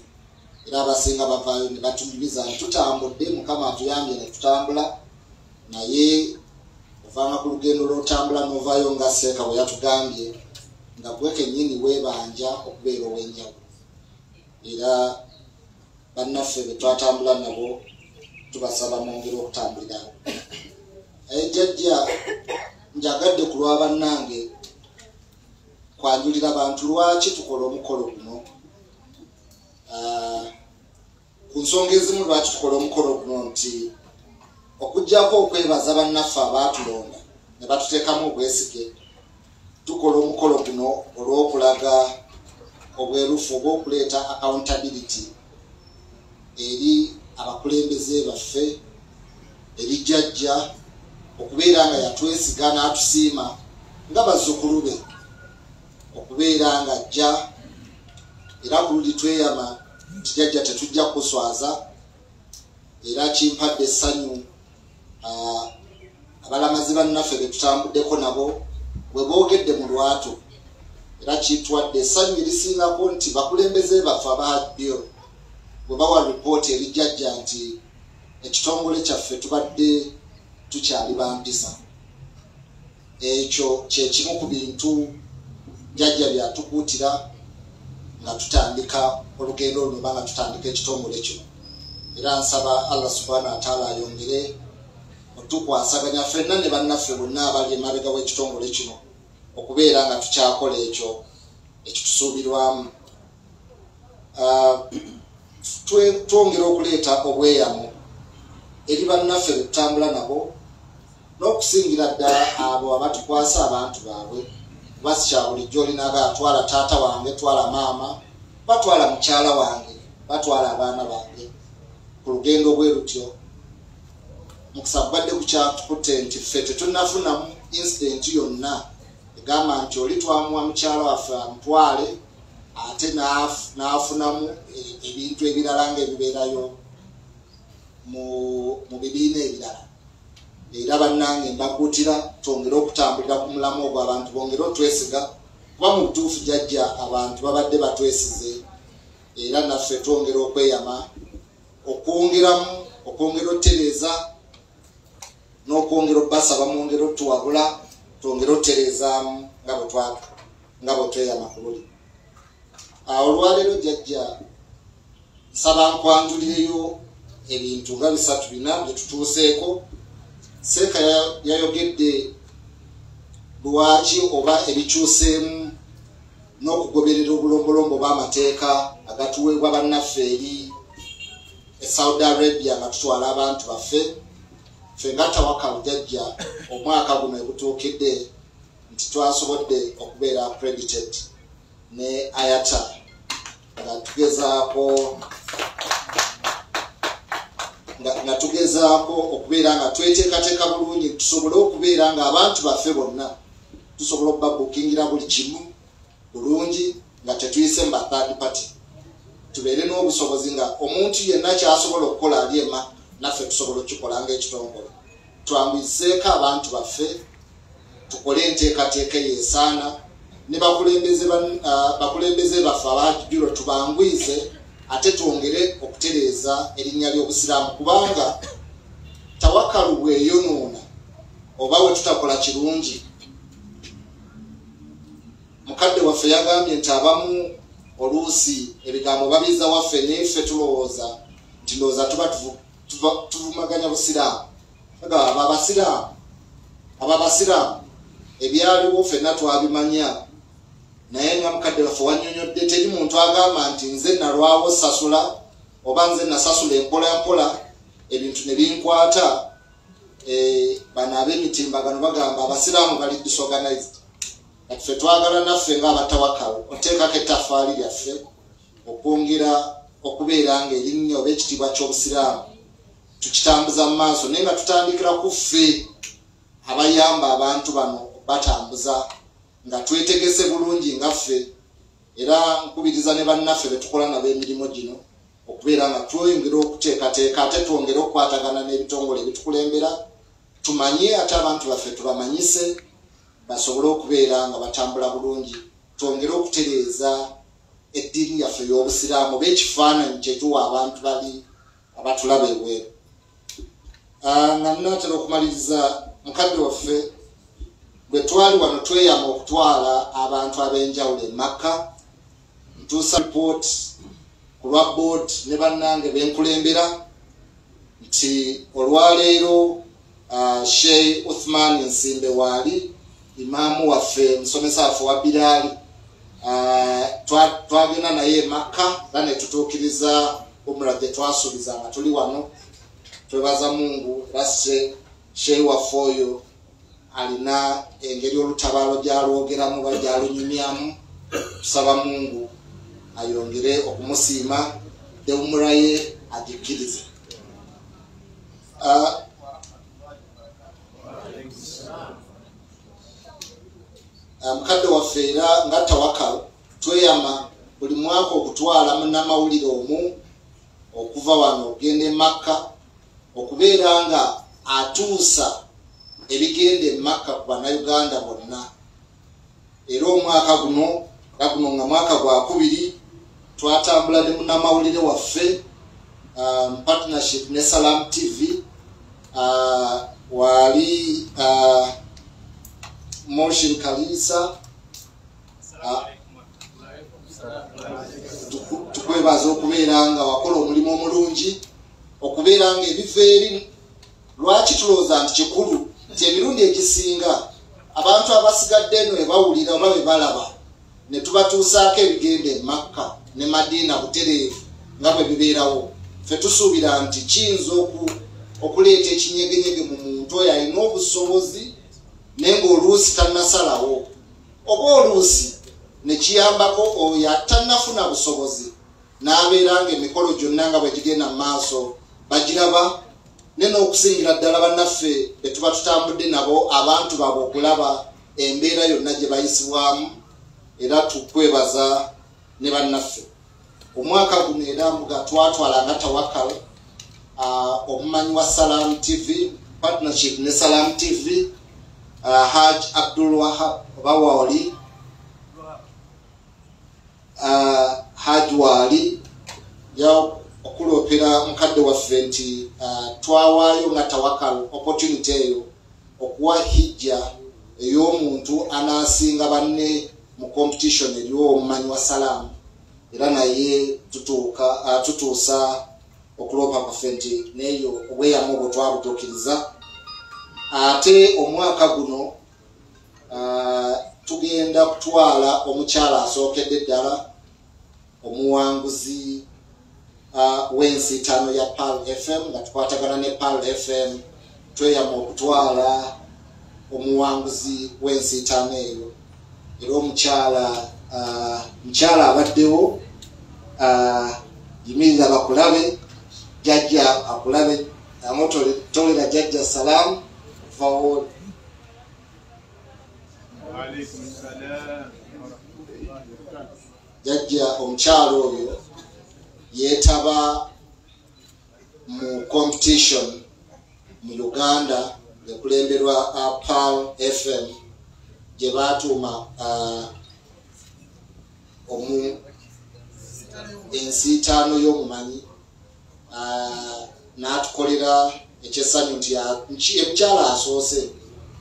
Era abasinga bavaayo ne batunyumiza nti tutambudde, Mukama atuyambye ne tutambula, naye ovanga ku lugendo lw'otambula n'ovaayo nga Seeka bwe yatugambye nga gwe kennyini weebanja okubeera ow'enjawulo. Era bannaffe be twatambula nabo tubasaba mwongere okutambulirawo. Jjajja njagadde ku lwa bannange kwanjulira bantu lwaki tukola omukolo guno. Ku nsonga ezimu lwaki tukola omukolo guno nti okuggyako okwebaza bannaffe abaatulonda ne batuteekamu obwesige, tukola omukolo guno olw'okulaga obwerufu obw'okuleeta accountability eri abakulembeze baffe, eri jjajja okubeera nga yatwesiga n'atusiima nga bazzukulu be okubeera nga ajja. Era ku luli tweyama nti jjajja tetujja kukuswaza, era kimpadde essanyu abalamazi bannaffe be tutambuddeko nabo bwe boogedde mu lwatu, era kitwadde essanyu erisingako nti bakulembeze baffe aba Hajj Bureau bwe bawa ripooti eri jjajja nti ekitongole kyaffe tubadde tukyali bampisa. Ekyo kyekimu ku bintu jjajja byatukuutira nga tutandika olugendo luno oba nga tutandika ekitongole kino. Era nsaba Allah subhanahu wa taala ayongere Otukwasaganya ffenna ne bannaffe bonna abali emabega w'ekitongole kino okubeera nga tukyakola ekyo ekitusuubirwamu. Twongera okuleeta obweyamo eri bannaffe be tutambula nabo n'okusingira ddala abo abatukwasa abantu baabwe, kuba si kya bulijjo olinaga twala taata wange, twala maama, batwala mukyala wange, batwala abaana bange ku lugendo bwe lutyo. Mukisa gubadde kukyatukutte nti ffe tetunnafunamu incident yonna egamba nti oli twamuwa mukyala waffe amutwale ate n'afunamu ebintu ebirala ng'ebibeerayo mu bibiina ebirala. Era bannange mbakuutira twongere okutambulira ku mulamu ogwo, abantu bongere otwesiga, kuba mu butuufu jjajja abantu babadde batwesize, era naffe twongera okweyama okwongeramu, okwongera otereeza n'okwongera obbasaba mwongere otuwabula, twongere otereezaamu nga bwe tweyama ku luli. Olwaleero jjajja nsaba nkwanjulireyo ebintu nga 3 4 bye tutuuseeko. Seeka yayogedde lwaki oba ebikyuseemu n'okugoberera obulombolombo bw'amateeka agatuweebwa bannaffe eri e Saudi Arabia nga tutwala abantu baffe. Ffe nga Tawakal jjajja omwaka guno egutuukidde nti twasobodde okubeera accredited ne IATA nga tugezaako okubeera nga tweteekateeka bulungi tusobole okubeera nga abantu baffe bonna tusobola okubabukingira buli kimu bulungi nga tetuyise mu ba third party. Tubeere n'obusobozi nga omuntu yenna kyasobola okukola ali ema naffe tusobola okukikola ng'ekitongole. Twanguyiseeko abantu baffe, tukole enteekateeka eyo esaana, ne bakulembeze baffe abajjulo tubanguyize, ate twongere okutereeza erinnya ly'obusiraamu, kubanga Tawakal bweyonoona oba we tutakola kirungi. Mukadde waffe yagambye nti abamu oluusi ebigambo babiza waffe naye ffe tulowooza nti ndowooza tuba tuvumaganya busiraamu. Agamba abasiraamu ebyaliwo ffenna twabimanya, naye nga mukadde waffe wannyonnyodde teri muntu agamba nti nze nalwawo sasula oba nze nasasula empola mpola ebintu ne binkwata. Bano ab'emitimbagano bagamba abasiraamu bali disorganized. Kati ffe twagala naffe ng'abatawakal oteekako ettaffaali lyaffe okwongera okubeera ng'erinnya oba ekitiibwa ky'obusiraamu tukitambuza mu maaso, naye nga tutandikira ku ffe abayamba abantu bano batambuza nga twetegese bulungi nga ffe. Era nkubiriza ne bannaffe be tukola nabo emirimu gino okubeera nga twongera okuteekateeka ate twongere okukwatagana n'ebitongole ebitukulembera, tumanye ate abantu baffe tubamanyise basobole okubeera nga batambula bulungi, twongere okutereeza eddiini yaffe ey'obusiraamu oba ekifaananyi kye tuwa abantu bali abatulaba ebweru. Nga nnaatera okumaliriza, mukadde waffe bwe twali wano tweyama okutwala abantu ab'enjawulo e Makka. Ntuusa report ku lwa board ne bannange benkulembera nti olwaleero Sheikh Uthman Nsimbe waali imaamu waffe, musomesa waffe wa Biraali, twagenda naye e Makka era ne tutuukiriza umra gye twasuubiza nga tuli wano. Twebaza Mungu era Sheikh waffe oyo alina engeri olutabaalo gy'alwogeramu oba gy'alunyumyamu. Tusaba Mungu ayongere okumusiima, umra ye agikkirize. Mukadde waffe era nga Tawakal tweyama buli mwaka okutwala munnamawulire omu okuva wano okugenda e Makka okubeera nga atuusa ebigenda e Makka ku bannayuganda bonna. Era omwaka guno nga mwaka gwa 2 twatambula ne munnamawulire waffe partnership ne Salam TV, wali Moshin Kalisa. Tukwebaza okubeera nga wakola omulimu omulungi, okubeera nga ebiva eri Lwaki tulowooza nti kikulu nti emirundi egisinga abantu abasigadde eno bebawulira oba bebalaba ne tubatuusaako ebigenda e Makka ne Madiina butereevu nga bwe bibeerawo, ffe tusuubira nti kiyinza okuleeta ekinyegenyege mu muntu oyo alina obusobozi naye ng'oluusi tannasalawo, oba oluusi ne kiyambako oyo atannafuna busobozi n'abeera ng'emikolo gyonna nga bwe gigenda mu maaso bagiraba, ne n'okusingira ddala bannaffe be tuba tutambudde nabo abantu baabwe okulaba embeera yonna gye bayisibwamu. Era tukwebaza ne bannaffe. Omwaka guno era mbuga twatwala nga Tawakal, omumanyi wa Salam TV, partnership ne Salam TV, Haj Abdul Wahab oba Wali, Haj Wali ya okuloopera mukadde waffe nti twawaayo nga Tawakal opportunity eyo okuwa hijja ey'omuntu anaasinga banne mu competition eriwo omumanyi wa Salam, era naye tutuusa okuloopa kwaffe nti neeyo obweyamo bwe twabutuukiriza. Ate omwaka guno tugenda kutwala omukyala asookedde ddala omuwanguzi w'ensiitaano ya Pearl FM, nga tukwatagana ne Pearl FM tweyama okutwala omuwanguzi w'ensiitaano eyo. Era omukyala mukyala abaddewo, yimirira bakulabe, jjajja akulabe, tolera jjajja salaamu okuva. Jjajja omukyala oyo yeetaba mu competition mu Uganda ekulemberwa Pearl FM gye baatuuma ensiitaano y'omumanyi, n'atukolera ekyessanyu nti omukyala asoose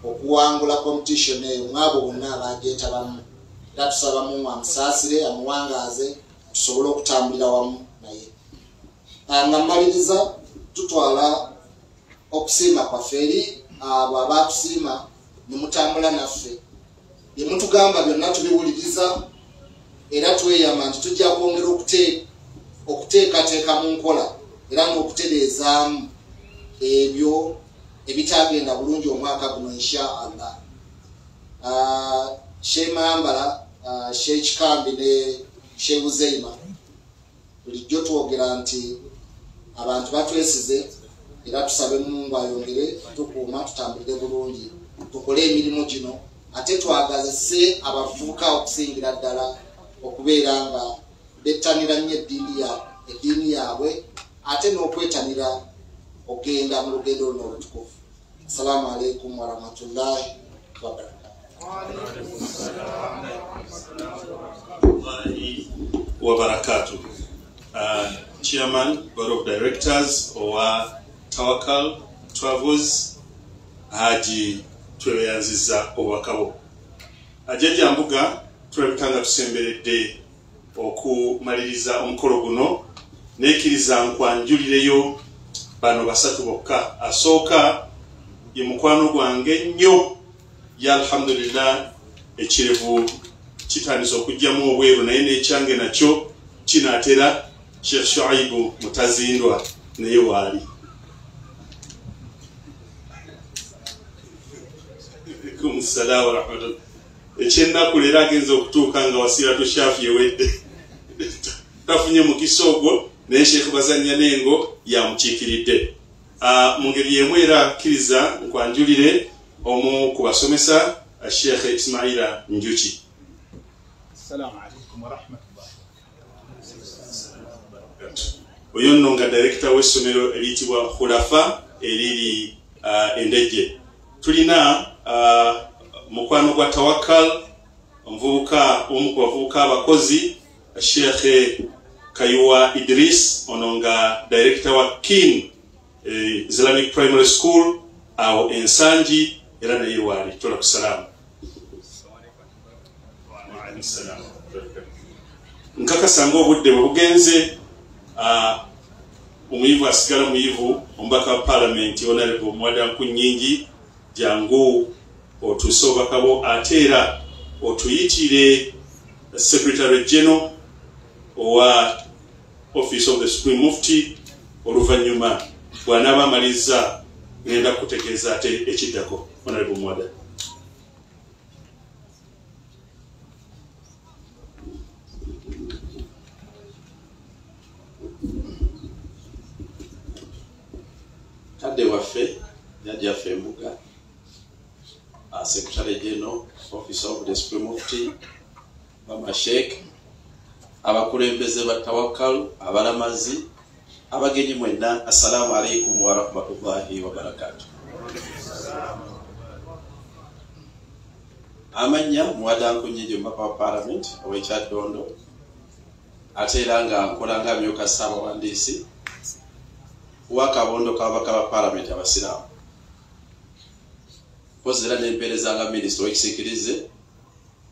okuwangula competition eyo mwabo bonna abagyetabamu. Era tusaba Mungu amusaasire, amuwangaaze, tusobole okutambulira wamu naye. Nga mmaliriza, tutwala okusiima kwaffe eri abo abaatusiima ne mutambula naffe, bye mutugamba byonna tubiwuliriza, era tweyama nti tujja kwongera okuteekateeka mu nkola era n'okutereezaamu ebyo ebitagenda bulungi omwaka guno insha Allah. Sheikh Mambala, Sheikh Kikambi ne Sheikh Uzeima, bulijjo twogera nti abantu batwesize, era tusabe Mungu ayongere tukuuma tutambulire bulungi, tukole emirimu gino, ate twagazise abavubuka okusingira ddala okubeera nga bettanira nnyo eddiini yaabwe, ate n'okwetanira okugenda mu lugendo luno olutukuvu. Assalamu alaikum warahmatullahi wabarakatuh. Wabarakatuh. Chairman, Board of Directors owa Tawakal Travels, Haji tweyanziza obubaka bwo. Jjajja Mbuga, tulabika nga tusemberedde okumaliriza omukolo guno, nekkiriza nkwanjulireyo bano basatu bokka. Asooka ye mukwano gwange nnyo, ya alhamdulillah ekirevu kitandise okugyamu obweru, naye n'ekyange nakyo kinaatera, Sheikh Shuaibu Mutazindwa naye waali. Alaikum salaam wa rahmatullah. Ekyennaku leero agenza okutuuka nga Wasiratu Shafi ewedde, tafunye mukisa ogwo, naye Sheikh Bazanya n'engo yamukiikiridde. Mu ngeri y'emu era kkiriza nkwanjulire omu ku basomesa, Sheikh Ismaila Njuki. Assalamu alaikum warahmatullahi. Oyo nno nga director w'essomero eriyitibwa Khulafa eriri Endejje. Tulina mukwano gwa Tawakal, omuvubuka omu ku bavubuka abakozi, Sheikh Kayuwa Idris, ono nga director wa Kin Islamic Primary School awo Ensangi, era naye waali. Tola ku salaamu. Nkakasa ng'obudde bwe bugenze, Omuyivu asigala muyivu, omubaka wa Paalamenti Honorable Muwada Nkunnyingi, jangu otuuse obubaka bwo, ate era otuyitire Secretary General owa Office of the Supreme Mufti. Oluvannyuma bw'anaaba amalizza ngenda kutegeeza ate ekiddako. Honorable Muwada. Kadde waffe, jjajjaffe Embuga, Secretary General, Office of the Supreme Mufti, Bamashek, abakulembeze ba Tawakal, abalamazi, abagenyi mwenna, assalamu alaikum wa rahmatullahi wa barakatuh. Amannya Muwada Nkunnyingi, omubaka wa Parliament ow'Ekyaddondo, ate era nga nkola nga amyuka ssaabawandiisi w'akabondo k'ababaka ba Parliament abasiraamu. Mpozi era nempeereza nga minisita ow'ekisiikirize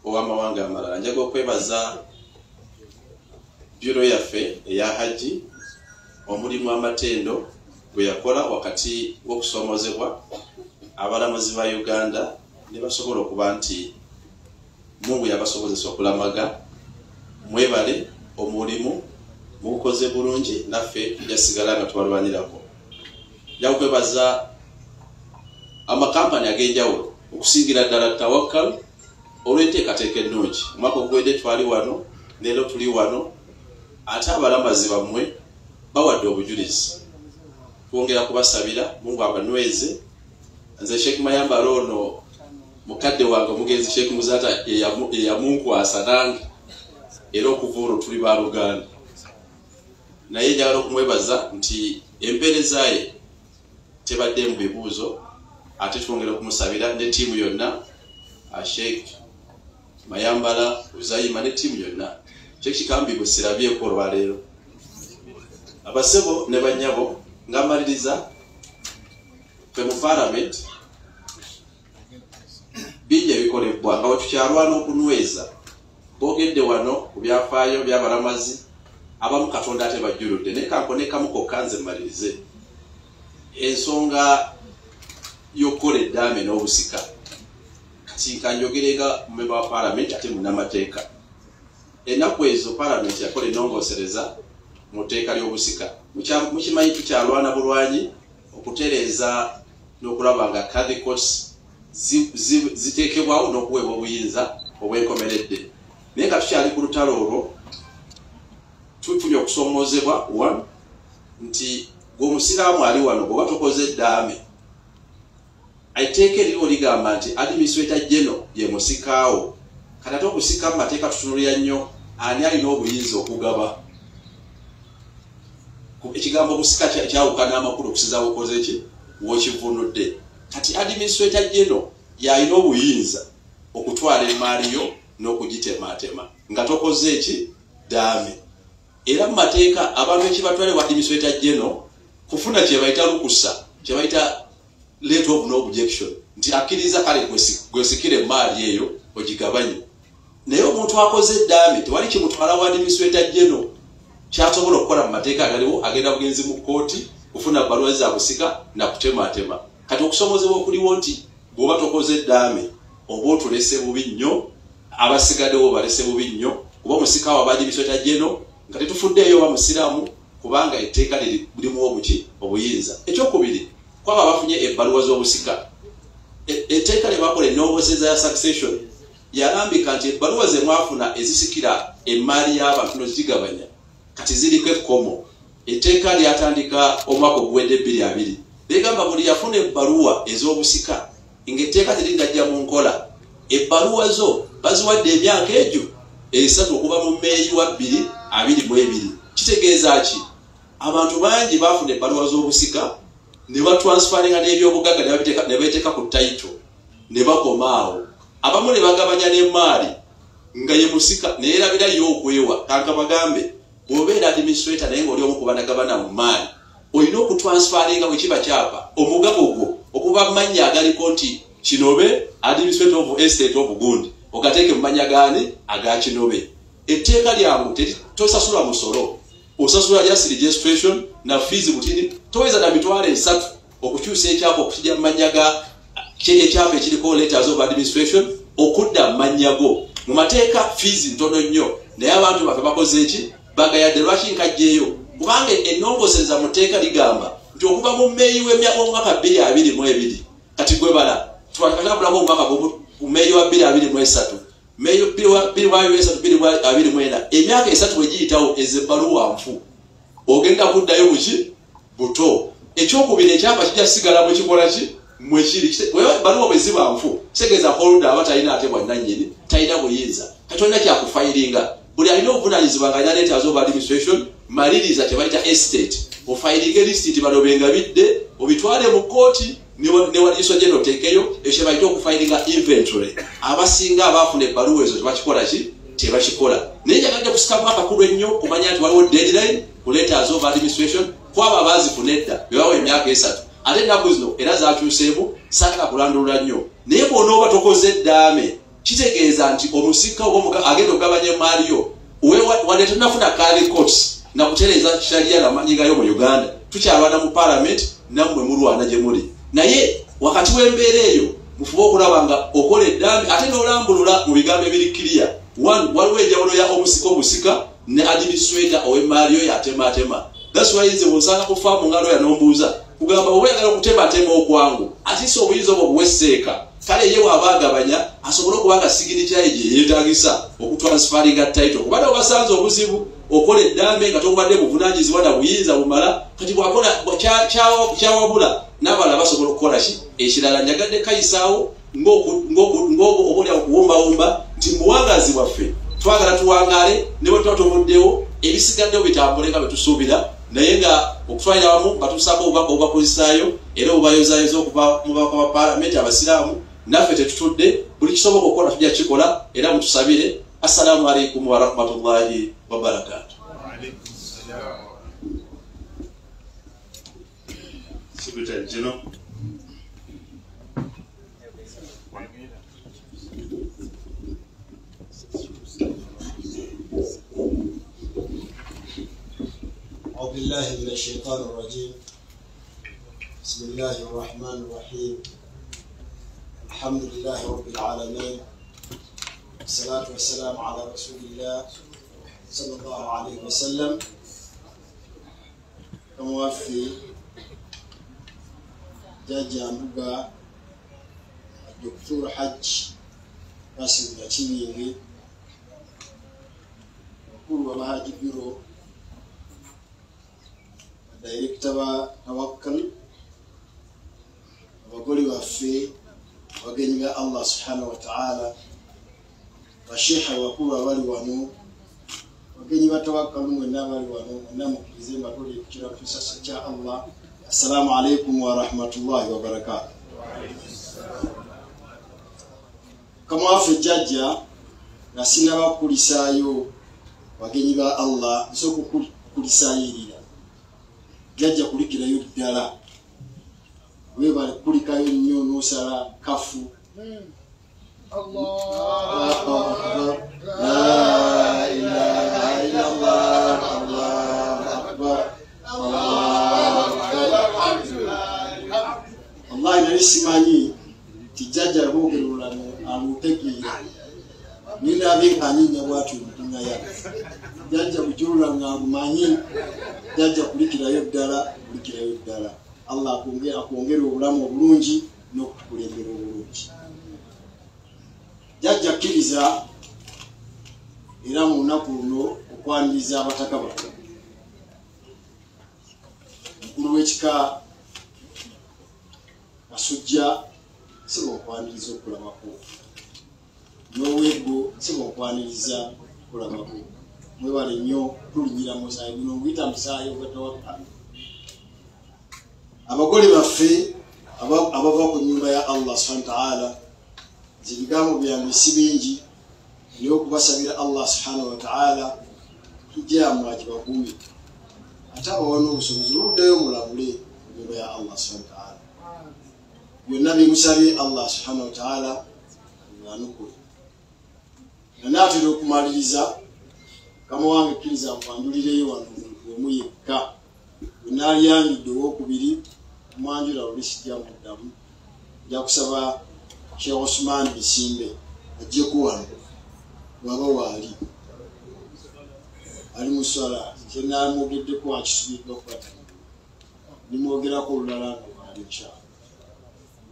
ow'amawanga amalala. Njaga okwebaza bureau yaffe eya Hajji omulimu amatendo gwe yakola wakati w'okusoomozebwa abalamazi ba Uganda ne basobola okuba nti Mungu yabasobozesa okulamaga. Mwebale omulimu mugukoze bulungi, naffe tujasigala nga tubalwanirako. Nja kwebaza amakampani ag'enjawulo okusingira ddala Tawakal olw'enteekateeka ennungi. Omwaka oguwedde twali wano, leero tuli wano, ate abalamazi bammwe bawadde obujulizi. Twongera kubasabira Mungu abanyweze. Nze Sheikh Mayambala ono mukadde wange omugenzi Sheikh Muzata eyamunkwasa nange, era okuva olwo tuli baluganda. Naye njagala okumwebaza nti empeereza ye tebadde mu bibuuzo, ate twongera okumusabira ne ttiimu yonna, Sheikh Mayambala, Uzayima ne ttiimu yonna. Sheikh Kikambi bwe sirabyeko olwaleero. Abasebo ne bannyabo, nga mmaliriza, ffe mu Parliament bingi ebikolebwa nga bwe tukyalwana okunyweza. Boogedde wano ku byafaayo by'abalamazi abamu, Katonda ate bajjuludde, naye kankonekamu kokka nze mmalirize. Ensonga y'okukola eddaame n'obusika, kati nkanjogere nga mumemba wa Parliament ate munnamateeka. Ennaku ezo Parliament yakola ennongoosereza mu tteeka ly'obusika. Mukimanyi tukyalwana bulwanyi okutereeza n'okulaba nga Kadhi courts ziteekebwawo n'okuweebwa obuyinza obwenkomeredde. Naye nga tukyali ku lutalo olwo, tufunye okusoomoozebwa one nti gwe omusiraamu ali wano bw'oba tokoze eddaame, etteeka eririwo ligamba nti Administrator General ye musikaawo. Kati ate okusika mu mateeka tutunulira nnyo ani alina obuyinza okugaba. Ekigambo obusika kyawukana amakulu okusinziira w'okoze ki w'okivvuunudde. Kati Administrator General y'alina obuyinza okutwala emmaali yo n'okugitemaatema nga tokoze eki ddaame. Era mu mateeka abantu ekibatwale wa Administrator General kufuna kye bayita lukusa, kye bayita letter of no objection, nti akkiriza kale gwesikire emmaali eyo ogigabanye. Naye omuntu akoze eddaame tewali kimutwala wa Administrator General kyasobola okukola mu mateeka agaliwo, agenda bugenzi mu kkooti kufuna bbaluwa za busika na kutemaatema. Kati okusomozebwa okuliwo nti bw'oba tokoze eddaame oba otulese bubi nnyo, abasigaddewo balese bubi nnyo, kuba omusika wa Administrator General nga tetufuddeeyo oba musiraamu, kubanga etteeka lirimuwa obuki obuyinza. Ekyokubiri, kwabo abafunye ebbaluwa z'obusika, etteeka lye bakola ennongoosereza ya succession yalambika nti ebbaluwa ze mwafuna ezisikira emmaali y'abantu n'ozigabanya kati ziriko ekkomo. Etteeka lyatandika omwaka oguwedde 2020, ligamba buli yafuna ebbaluwa ez'obusika ng'etteeka terinnajja mu nkola, ebbaluwa zo baziwadde emyaka egyo 3 okuva mu Meeyi wa 2022. Kitegeeza ki? Abantu bangi bafuna ebbaluwa z'obusika ne batransferinga n'ebyobugagga ne bateeka ku title ne bakoma awo. Abamu ne bagabanya n'emmaali nga ye musika neyerabira yo okwewa. Kanka bagambe, bw'obeera administrator naye ng'oli omu ku banagabana mu mmaali, olina okutransferinga bwe kiba kyapa omugabo gwo okuva mu mannya agaliko nti Kinobe administrator of estate of gundi, ogateeke mu mannya gaani aga Kinobe. Etteeka lyangu, tosasula musolo. Osasula just registration na fees butini toweza na 300,000 okukyusa ekyapa okukijja mu mannya ga ekyapa ekiriko letters of administration okudda mu mannya go. Mu mateeka fees ntono nnyo, naye abantu baffe bakoze eki bagayadde. Lwaki nkajjeeyo? Kubanga ennongoosereza mu tteeka ligamba nti okuva mu Meeyi w'omwaka 2022, kati gwe bala twakatambulako omwaka mu Meeyi wa 2023, Meeyi 2023, 2024, emyaka 3 bwe giyitawo ezo ebbaluwa nfu, ogenda kuddayo buki buto. Ekyokubiri, ekyapa kijja kusigala mu kikola ki mwekiri. Ebbaluwa bwe ziba nfu kitegeeza holder aba talina ate bwannannyini, talina buyinza, kati olina kyakufayiringa. Buli alina obuvunaanyizibwa nga alina letters of administration, maliriza kye bayita estate, ofayiringe lisiti bano bengabidde, obitwale mu kkooti ne waliso gye oteekeyo ekyo kye bayita okufayiringa inventory. Abasinga abaafuna ebbaluwa ezo tebakikola ki, tebakikola. Naye njagadde kusikamu akakulu ennyo kumanya nti waliwo deadline ku letters of administration kwabo abaazifuna edda bebawa emyaka 3, ate ennaku zino era zakyuseemu, saagala kulandulula nnyo. Naye bw'onooba tokoze eddaame, kitegeeza nti omusika oba agenda okugabanya emaali yo wadde tonafuna kali courts nakutereeza sharia namanyi gayo mu Uganda, tukyalwana mu parliament nammwe mulwana gye muli. Naye wakati w'embeera eyo mufube okulaba nga okola eddaame ate n'olambulula mu bigambo ebiri clear. One, waliwo enjawulo ya omusika obusika ne administrator ow'emaali yo yatematema. That's why nze bw'osanga ku faamu nga lawyer n'ombuuza, kugamba oba oyagala okutematema okwangu, ate obuyinza obwo buweseeka. Kale ye bw'aba agabanya asobole okuba nga signature ye gye yeetagisa okutransferinga title, kubanga obasanze obuzibu okola eddaame nga tokubadde buvunaanyizibwa na buyinza bumala. Kati bw'akola kyawabula n'abalala basobola okukola ki ekirala. Njagadde kayisaawo ng'oba okuwumbawumba nti mu buwangaazi bwaffe twagala tuwangaale ne bwe tuba tuvuddewo ebisigaddewo bitambule nga bwe tusuubira, naye nga okutwalira wamu batusaako obubaka obubakozesaayo era obubayozaayoza okuva mu babaka ba paalamenti abasiraamu. Naffe tetutudde, buli kisoboka okukola tujja kukikola era mutusabire. Assalamu alaikum warahmatullahi wabarakatuh. Secretary General. أعوذ بالله من الشيطان الرجيم. بسم الله الرحمن الرحيم. الحمد لله رب العالمين، والصلاة والسلام على رسول الله صلى الله عليه وسلم. Kamwaffe Jjajja Mbuga Dr. Hajj Nasir Nakibinge, mukulu w'Abahaji Bureau, Director ba Tawakkal, abagole baffe, abagenyi ba Allah subhanahu wa ta'ala, basheikh abakulu abali wano, abagenyi ba Tawakkal mwenna abali wano, mwenna mukkirize mbatole ekukira ku kisasa kya Allah. Assalamu alaikum wa rahmatullahi wa barakatuh. Kamwaffe jjajja nga sinnaba kukulisaayo bagenyi ba Allah, nsooka okukulisaayo erira. Jjajja kulikirayo ddala, weebale kukulikayo nnyo n'osala kafu. Allahu akbar, la ilaha illallah, Allahu akbar, Allahu akbar. Wallahi nali simanyi nti jjajja lwogero olulala alutegeera, nindabye ng'anyinya bw'atyo omukuŋŋaya. Jjajja bujulula ng'alumanyi. Jjajja kulikirayo ddala, kulikirayo ddala. Allah akwongere obulamu obulungi n'okutukulembera obulungi. Jjajja kkiriza era mu lunaku luno okwaniriza abataka baffe, mukulu w'ekika Kasujja siba okwaniriza okulabako, n'oweggo siba okwaniriza okulabako. Mwebale nnyo tulinyira musaayi guno nguyita musaayi ogwa Tawakkal. Abagole baffe abava ku nnyumba ya Allah subhanahu wa ta'ala, nze ebigambo byange si bingi, naye okubasabira Allah subhanahu wa ta'ala hijja yammwe agibakuume, ate abawa n'obusobozi oluddayo mulabule ku nnyumba ya Allah subhanahu wa ta'ala. Byonna bye musabye Allah subhanahu wa ta'ala abyanukule. Nga naatera okumaliriza, Mukama wange kkiriza nkwanjulireyo wano omu yekka. Bwe naalyanjudde owokubiri mwanjula luli sijja muddamu. Nja kusaba Sheikh Osman Bisimbe ajjeko wano bw'aba waali ali mu swala, kye naamwogeddeko akisubiddwa kukwata nimwogerako olulala nga waali inshallah.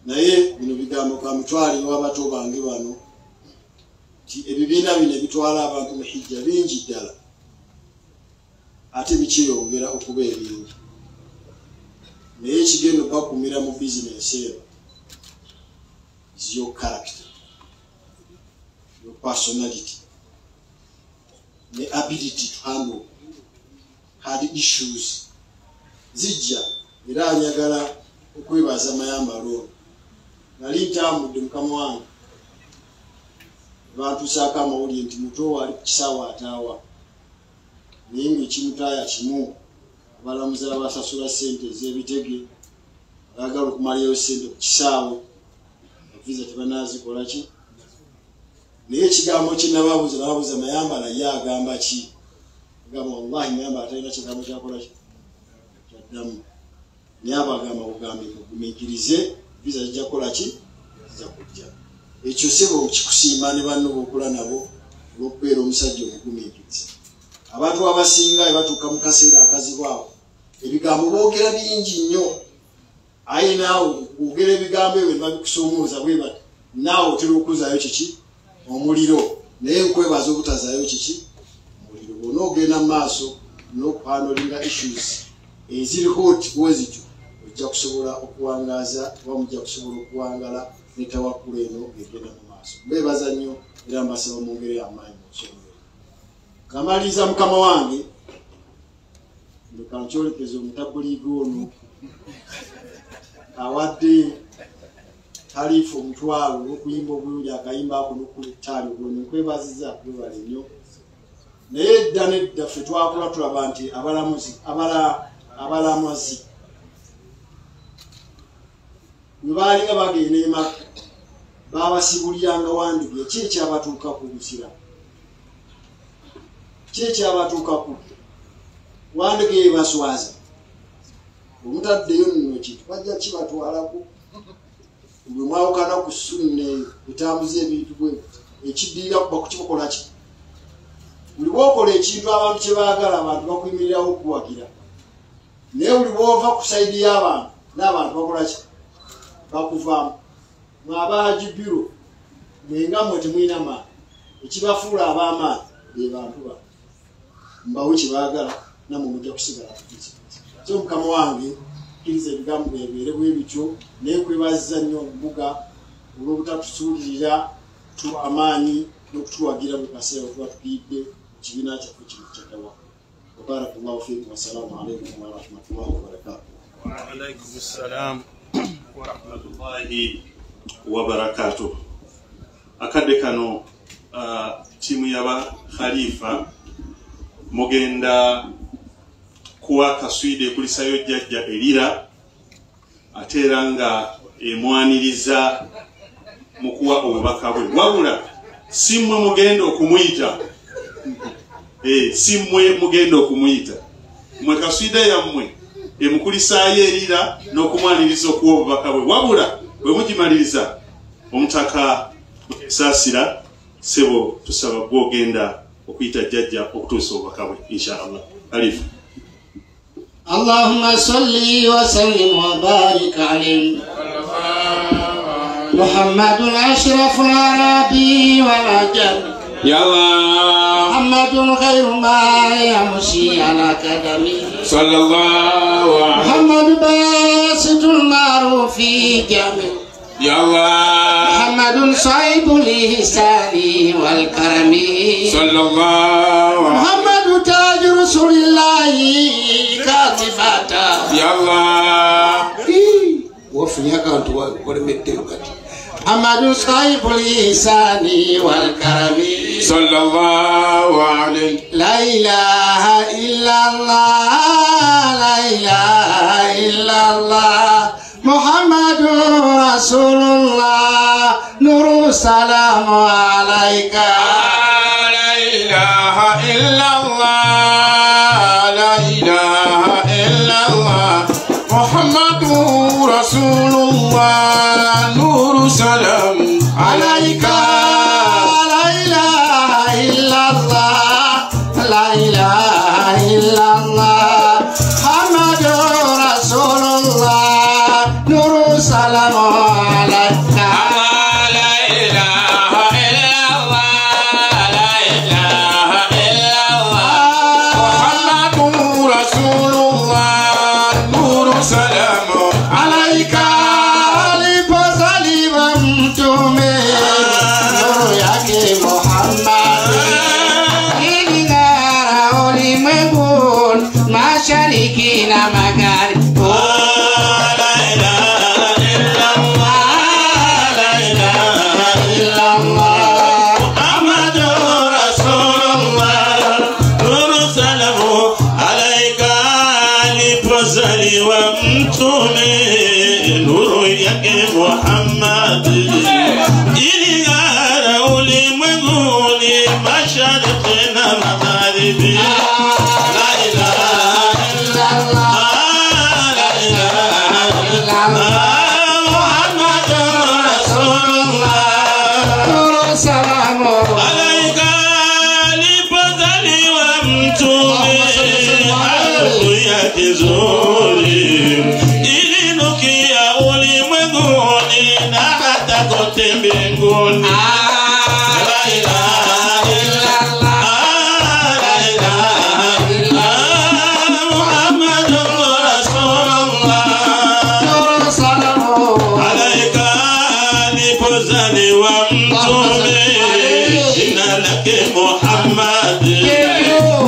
Naye bino bigambo ka mitwale w'abato bange bano nti ebibiina bino ebitwala abantu mu hijja bingi ddala ate bikyeyongera okuba ebingi, naye ekigenda okubakuumira mu bizinensi eno is your character, your personality, the ability to handle hard issues. Zijja era njagala okwebaza Mayambala ono. Nali ntambudde mukama wange bantuusaako amawulire nti muto ali ku kisaawe ataawa, naye ng'ekimutaaya kimu abalamuzi abasasula ssente ez'ebitege baagala okumalirayo ssente ku kisaawe, viza tebanazikola ki. Naye ekigambo kye nababuuza, nababuuza Mayambala ye agamba ki? Agamba wallahi Mayambala talina kigambo kyakola ki kyaddamu, naye abagamba bugambi mugumiikirize viza zijja kukola ki, zijja kujja. Ekyo sebo kikusiima ne banno b'okola nabo olw'okubeera omusajja omugumiikiriza. Abantu abasinga bwe batuuka mu kaseera akazibu awo ebigambo boogera bingi nnyo, aye naawe kwogera ebigambo ebyo ne babikusoomooza bwe bati, naawe otera okuzaayo kiki omuliro. Naye nkwebaza obutazaayo kiki omuliro. Bw'onoogenda mu maaso n'okuhandolinga issues eziri hot bwe zityo, ojja kusobola okuwangaaza oba mujja kusobola okuwangala ne tawakkula eno egenda mu maaso. Mbeebaza nnyo era mbasaba mwongere amaanyi mu nsonga eyo. Kamaliriza mukama wange, ndeka nkyolekeze omutabuliiga ono awadde Khalifa omutwalo olw'okuyimba obulungi akayimba ako n'okukuba ettaali obulungi. Nkwebaziza kwebale nnyo. Naye edda n'edda ffe twakula tulaba nti abalamazi bwe baalinga bagenda e Makka baabasibuliranga Wandiga. Ki ekyabatuukako Busiraamu? Ki ekyabatuukako? Wandiga ebaswaza omutaddeyo nno kintu bajja kibatwalako. Bwe mwawukana ku sunna eyo etambuza ebintu bwe ekiddirira kuba kukimukola ki? Buli bw'okola ekintu abantu kye baagala abantu bakuyimirirawo okukuwagira, naye buli bw'ova ku sayidi y'abantu n'abantu bakola ki? Bakuvaamu. Mwe aba Biro mwe nga mmwe temulina maanyi, ekibafuula ab'amaanyi be bantu bano mbawe kye baagala, nammwe mujja kusigala kukikiza. So mukama wange kkiriza ebigambo byebeere bwe bityo, naye nkwebaziza nnyo ombuga olw'obutatusuulirira tuwa amaanyi n'okutuwagira buli kaseera tuba tugiridde mu kibiina kyaffe kino kya Tawakkul. Wabarakallahu fiikum, wassalaamu alaikum warahmatullahi wabarakatuh. Wa alaikum ssalam warahmatullahi wabarakatuh. Akadde kano ttiimu y'aba Khalifa mugenda kuwa kaswide ekulisayo jjajja erira, ate era nga emwaniriza mu kuwa obubaka bwe. Wabula si mmwe mugenda okumuyita, si mmwe mugenda okumuyita, mmwe kaswida yammwe emukulisaayo erira n'okumwaniriza okuwa obubaka bwe. Wabula bwe mugimaliriza omutaka Saasira sebo tusaba gw'ogenda okuyita jjajja okutuusa obubaka bwe insha Allah. Khalifa. اللهم صل وسلم وبارك عليه. محمد أشرف العرب والعجم، يا الله. محمد غير ما يمشي على قدمه صلى الله عليه. محمد باسط المعروف جميل، يا الله. محمد صاحب الإحسان والكرم صلى الله عليه. محمد تاج رسول الله كاتباتا، يا الله. wafunye akantu walemeddeyo kati. محمد صاحب الإحسان والكرم صلى الله عليه. لا إله إلا الله، لا إله إلا الله، محمد رسول الله، نور السلام عليك. لا إله إلا الله، لا إله سلام عليك لا إله إلا الله لا إله إلا الله محمد رسول الله نور سلام عليك لا إله إلا الله لا إله إلا الله محمد رسول الله نور سلام عليك alipozaliwa mtume nuru yake Muhammad iling'ara ulimwenguni mashariki na magharibi. La ilaha illa Allah la ilaha illa Allah Muhammad Rasulullah nuru salamu alayka alipozaliwa mtume nuru yake Muhammad iling'ara ulimwenguni mashariki na magharibi. La ilaha illa Allah la ilaha illa Allah Muhammad Rasulullah nuru salamu alayka alipozaliwa mtume harufu yake nzuri ilinukia ulimwenguni na hata kote mbinguni. La ilaha illa Allah la ilaha illa Muhammad Rasulullah nuru salamu alayka alipozaliwa mtume jina lake Muhammad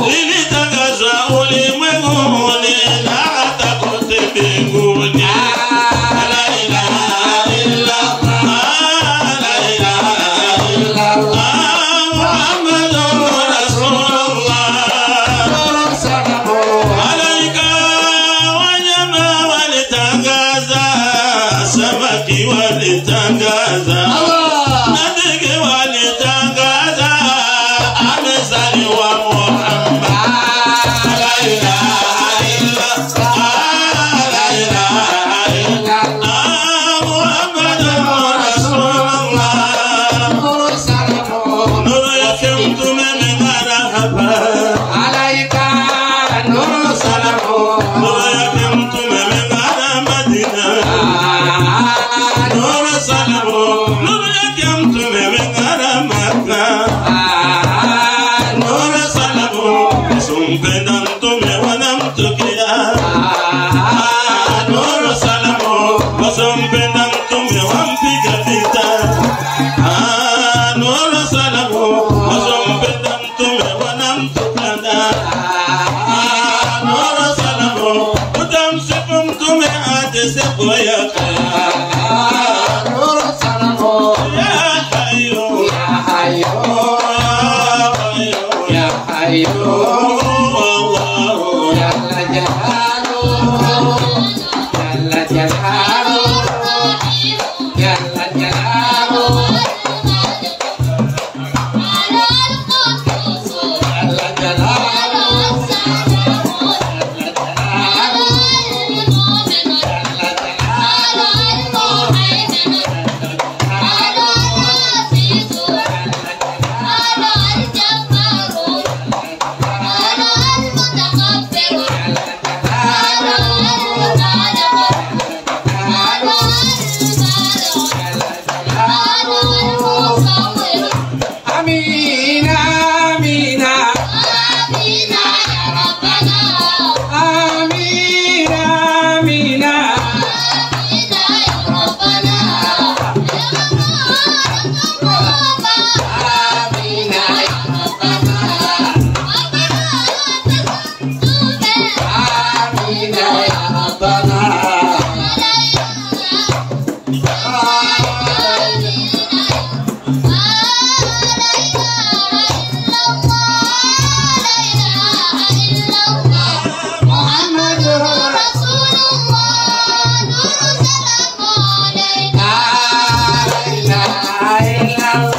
lilitangazwa ulimwenguni na hata kote mbinguni. La ilaha illa Allah la ilaha illa Allah Muhammad Rasulullah nuru salamu Malaika wanyama walitangaza, samaki walitangaza, Allah na ndege walitangaza, amezaliwa Muhammad. La ilaha illa la ilaha illa Allah Muhammad Rasulullah. nuru salamu Nuru yake mtume imeng'ara hapa. alaika nuru salamu Nuru yake mtume imeng'ara Madina. Nuru salamu, nuru yake mtume imeng'ara Maka. Nuru salamu, wasimpenda mtume wanamchukia. Nuru salamu, wasimpenda mtume wampiga vita. Nuru salamu, wasimpenda mtume wanamtukana. Nuru salamu, utamsifu mtume hadi siku ya Kiyama. nuru salamu Ya Hayyu, ya hayyu ya ya Hayyu, hayyu Allahu. jalla jalaluhu jalla jalaluhu jalla jalaluhu jalla jalaluhu Amina, amina, amina, amina. Amina ya Rabbana. Amina ya Rabbana. Muhammad La ilaha illallah.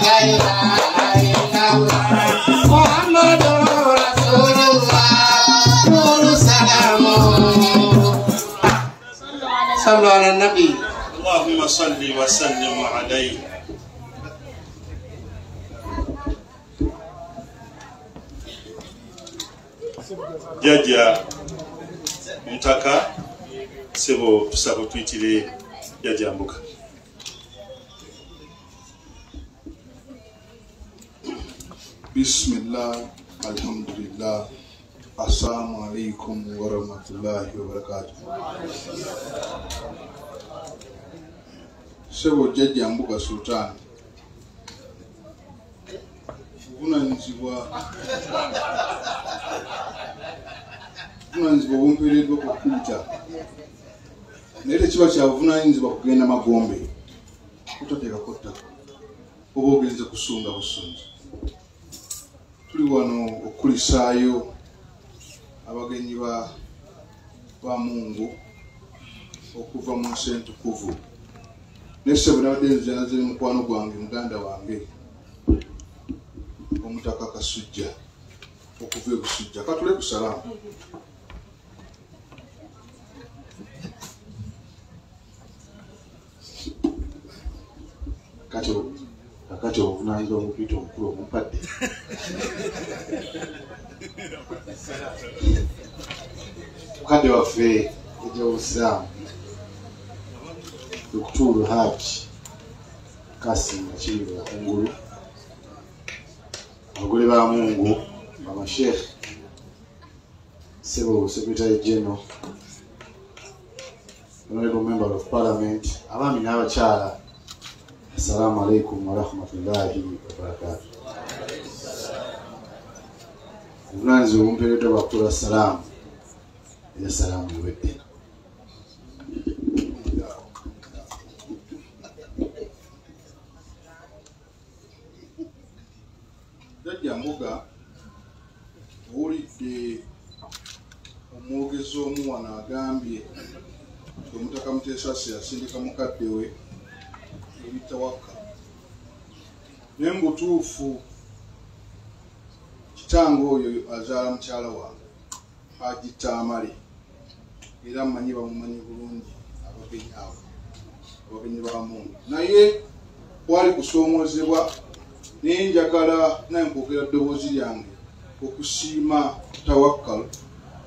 La ilaha illallah. Muhammad Rasulullah. Nuru salamu. Sallu ala nabi. Allahumma salli wa sallim alayhi. Jjajja Mutaka, sebo tusaba tuyitire Jjajja Mbuga. Bismillah, alhamdulillah, assalamu alaikum warahmatullahi wabarakatuh. Sebo Jjajja Mbuga Sultan, obuvunanyizibwa obumpeereddwa kukuyita, naye tekiba kya buvunaanyizibwa kugenda magombe kutateekako ttaka oba ogenze kusunga busunzi. Tuli wano okukulisaayo abagenyi ba Mungu okuva mu nsi entukuvu. Naye ssebo nabadde nzija nazze ne mukwano gwange, muganda wange Omutaka Kasujja okuva e Busujja. Katule ku salaamu. Kakati obuvunaanyizibwa bw'okuyita omukulu omumpadde. Mukadde waffe Jjajja w'Obusiraamu Dr. Haji Kassim Nakibinge Kakungulu, abagole ba Mungu, Bamashekh, Ssebo Secretary General, Honorable Member of Parliament, abaami n'abakyala, assalamu alaikum warahmatullahi wabarakatuh. Obuvunaanyizibwa obumpeereddwa bwakutoola salaamu, era salaamu ewedde. Jjajja Mbuga, owulidde omwogezi omu wano agambye nti Omutaka Muteesa yasindika mukadde we ebitawaka. Naye mu butuufu kitange oyo azaala mukyala wange Haji Tamale, era mmanyi bamumanyi bulungi abagenyi abo, abagenyi ba Mungu. Naye kwali kusoomoozebwa, naye njagala naye nkwogera ddoboozi lyange okusiima Tawakkal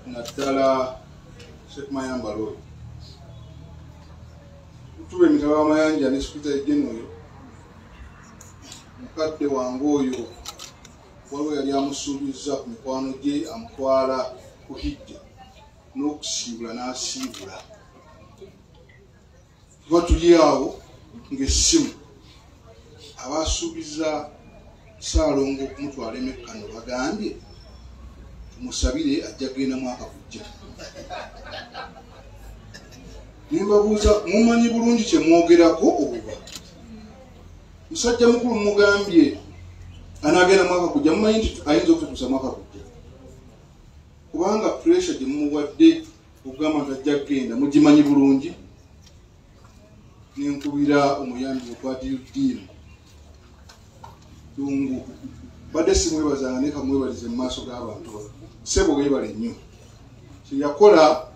naddala Sheikh Mayambala oyo. Tuba emitala w'amayanja ne Secretary General oyo, mukadde wange oyo waliwo yali amusuubizza ku mikwano gye amutwala ku hijja n'okusiibula n'asiibula. Tuba tuli awo ng'essimu abasuubiza Ssaalongo okumutwala e Mekka no bagambye tumusabire ajja kugenda mwaka gujja. Ne mbabuuza, mumanyi bulungi kye mwogerako oba? Musajja mukulu mugambye anaagenda mwaka gujja, mumanyi nti ayinza okutuusa mwaka gujja, kubanga pressure gye mumuwadde okugamba nti ajja kugenda mugimanyi bulungi. Nenkubira omuyambi okwadiriddini Dungu, badde simwebazanga naye kamwebalize mu maaso g'abantu bano. Ssebo weebale nnyo. Kye yakola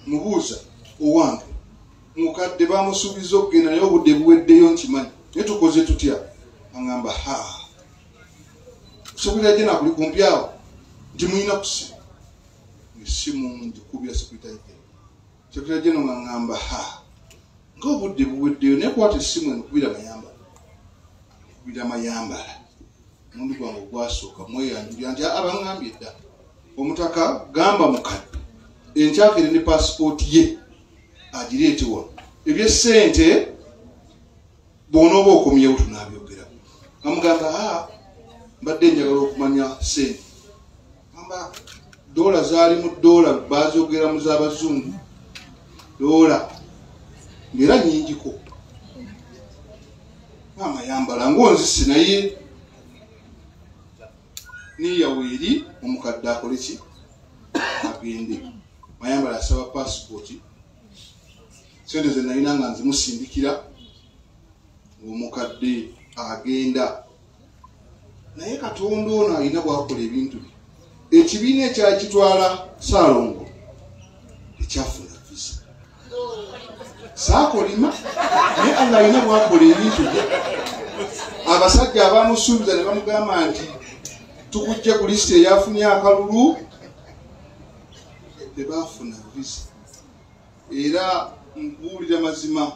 mubuuza owange mukadde bamusuubiza okugenda naye obudde buweddeyo nkimanyi, naye tukoze tutya? Aŋŋamba ha, Secretary General akuli kumpi awo nti mulina kusiba. Essimu ngikubira Secretary General. Secretary General ng'aŋŋamba ha, ng'obudde buweddeyo naye kwata essimu eno kubira Mayambala. Kubira Mayambala. Omulundi gwange ogwasooka mweyanjulira nti abaŋŋambye dda Omutaka gamba mukadde enkyakere ne paasipooti ye agireete wano, ebyessente bw'onooba okomyewo tunaabyogeraku. Nga mugamba mbadde njagala okumanya ssente, gamba doola zaali mu doola baazogera mu z'abazungu doola ng'era nnyingiko. Amayambala ng'onzise naye niyaweeri omukadde akole ki agende. Mayambala asaba paasipooti, sente ze nalina nga nzimusindikira ng'omukadde agenda. Naye Katonda ono alina bw'akola ebintu bye. Ekibiina ekyali kitwala Ssaalongo tekyafuna visa. Saakolima, naye Allah alina bwakola ebintu bye. Abasajja abamusuubiza ne bamugamba nti tukujje ku lisiti eyafunye akalulu, tebaafuna visa. Era nkubuulira mazima,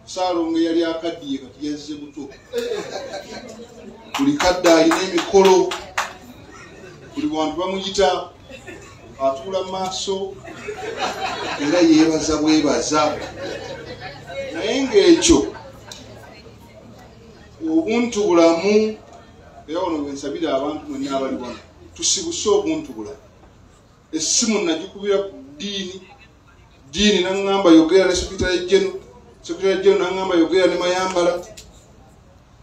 Ssaalongo yali akaddiye kati yazze buto. Buli kadde alina emikolo, buli bantu bamuyita, atuula mu maaso, era yeebaza bwebaza. Naye ng'ekyo obuntu bulamu, era wano bwe nsabira abantu mwenna abali wano, tusibuse obuntu bulamu. Essimu nagikubira ku ddiini, ddiini n'aŋŋamba yogera ne Secretary General, Secretary General n'aŋŋamba yogera ne Mayambala.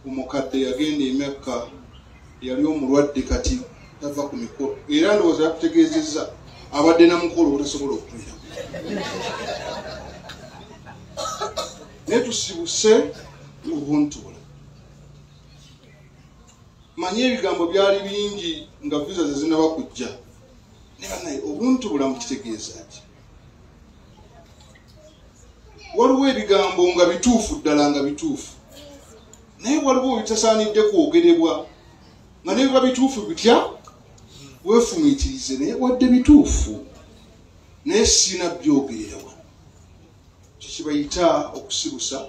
Omukadde yagenda e Mecca, yali omulwadde kati tava ku mikolo, era ndowooza yakutegeezezza abadde na mukolo obutasobola okutuulira. Naye tusibuse obuntu bulamu. Manye ebigambo byali bingi nga visa ze zinaba kujja. Naye bannaye obuntu bulamu kitegeeza ki? Waliwo ebigambo nga bituufu ddala nga bituufu, naye waliwo ebitasaanidde kwogerebwa nga ne biba bituufu bitya, weefumiitirize. Naye wadde bituufu, naye sirina byogerera wano. Kyekibayita okusibusa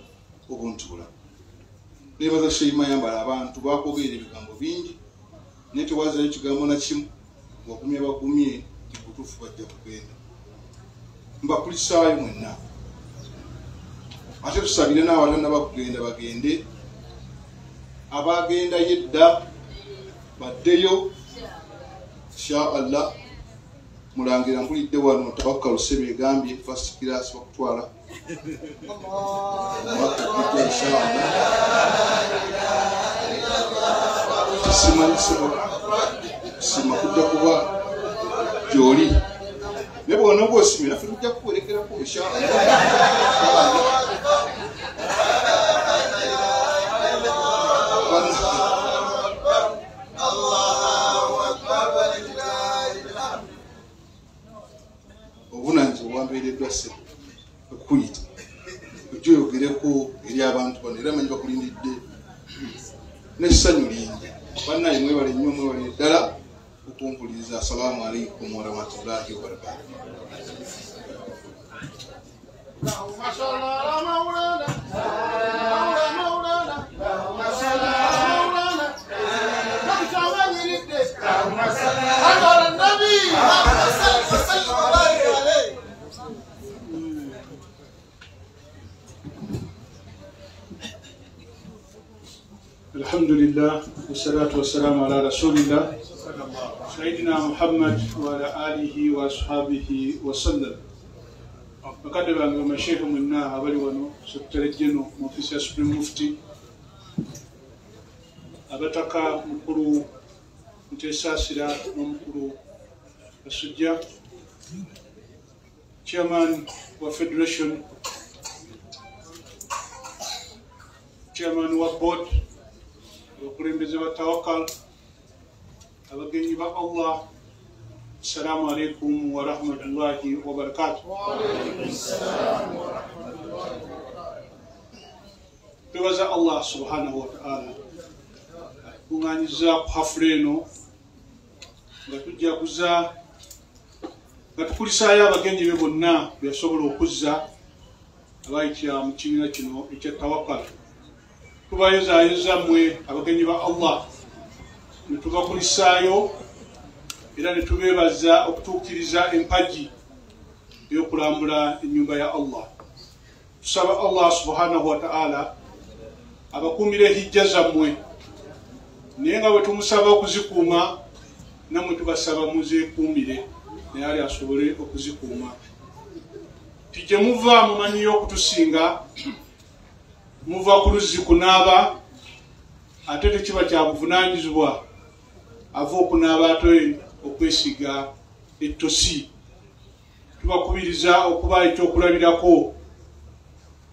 obuntu bulamu. Neebaza Sheikh Mayambala, abantu bakwogerera ebigambo bingi, naye tewazirayo kigambo na kimu. Bagumye bagumye, butuufu bajja kugenda. Mbakulisaayo mwenna, ate tusabire n'abatannaba kugenda bagende, abagendayo edda baddeyo insha Allah. Mulangira mpulidde wano Tawakkal Ssebe egambye first class bakutwala Makka insha Allah. Simanyi sima kujja kuba gy'oli, naye bw'onooba osimye naffe tujja kukuwerekerako insha Allah. Obuvunaanyizibwa bwampeereddwa ssebo okukuyita ojja oyogereko eri abantu bano, era manyi bakulindidde n'essanyu lingi. Bannaye mwebale nnyo, mwebale ddala okumpuliriza. Assalaamu alaikum warahmatullahi wabarakatuh. Alhamdulillah, wassalatu wassalamu ala rasulillah Sayyidina Muhammad wa ala alihi wa ashabihi wa sallam. Bakadde bange bamasheikh mwenna abali wano, Secretary General mu ofisi ya Supreme Mufti, abataka mukulu Mutesaasira n'omukulu Basujja, Chairman wa Federation, Chairman wa Board, abakulembeze ba Tawakkal, abagenyi ba Allah, assalamu alaikum wa rahmatullahi wa barakatuh. Twebaza Allah subhanahu wa ta'ala atukuŋŋaanyizza ku hafula eno nga tujjaguza nga tukulisaayo abagenyi be bonna be yasobola okuzza abayitira mu kibiina kino ekya Tawakkal. Tubayozaayoza mmwe abagenyi ba Allah ne tubakulisaayo era ne tubeebaza okutuukiriza empagi ey'okulambula ennyumba ya Allah. Tusaba Allah subhanahu wa ta'ala abakuumire hijja zammwe, naye nga bwe tumusaba okuzikuuma nammwe tubasaba muzeekuumire, naye ali asobole okuzikuuma. Ti gye muva mumanyiyo okutusinga, muva ku luzzi kunaaba, ate tekiba kya buvunaanyizibwa ava okunaaba ate okwesiga ettosi. Tubakubiriza okuba ekyokulabirako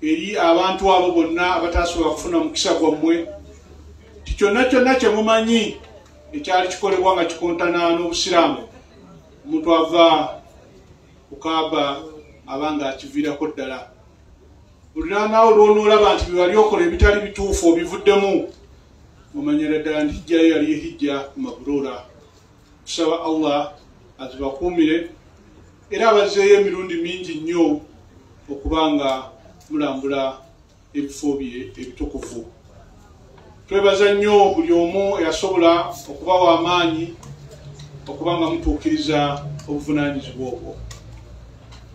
eri abantu abo bonna abatasobola kufuna mukisa gwammwe, ti kyonna kyonna kye mumanyi ekyali kikolebwa nga kikontana n'obusiraamu, omuntu ava ku Kaaba aba nga akiviirako ddala. Olunanaawo lwonoolaba nti byewali okola ebitali bituufu obivuddemu, omanyira ddala nti hijjayo yali hijja mabrura. Tusaba Allah azibakuumire era abazzeeyo emirundi mingi nnyo okubanga mulambula ebifo bye ebitukuvu. Twebaza nnyo buli omu eyasobola okubawa amaanyi okubanga mutuukiriza obuvunaanyizibwa obwo.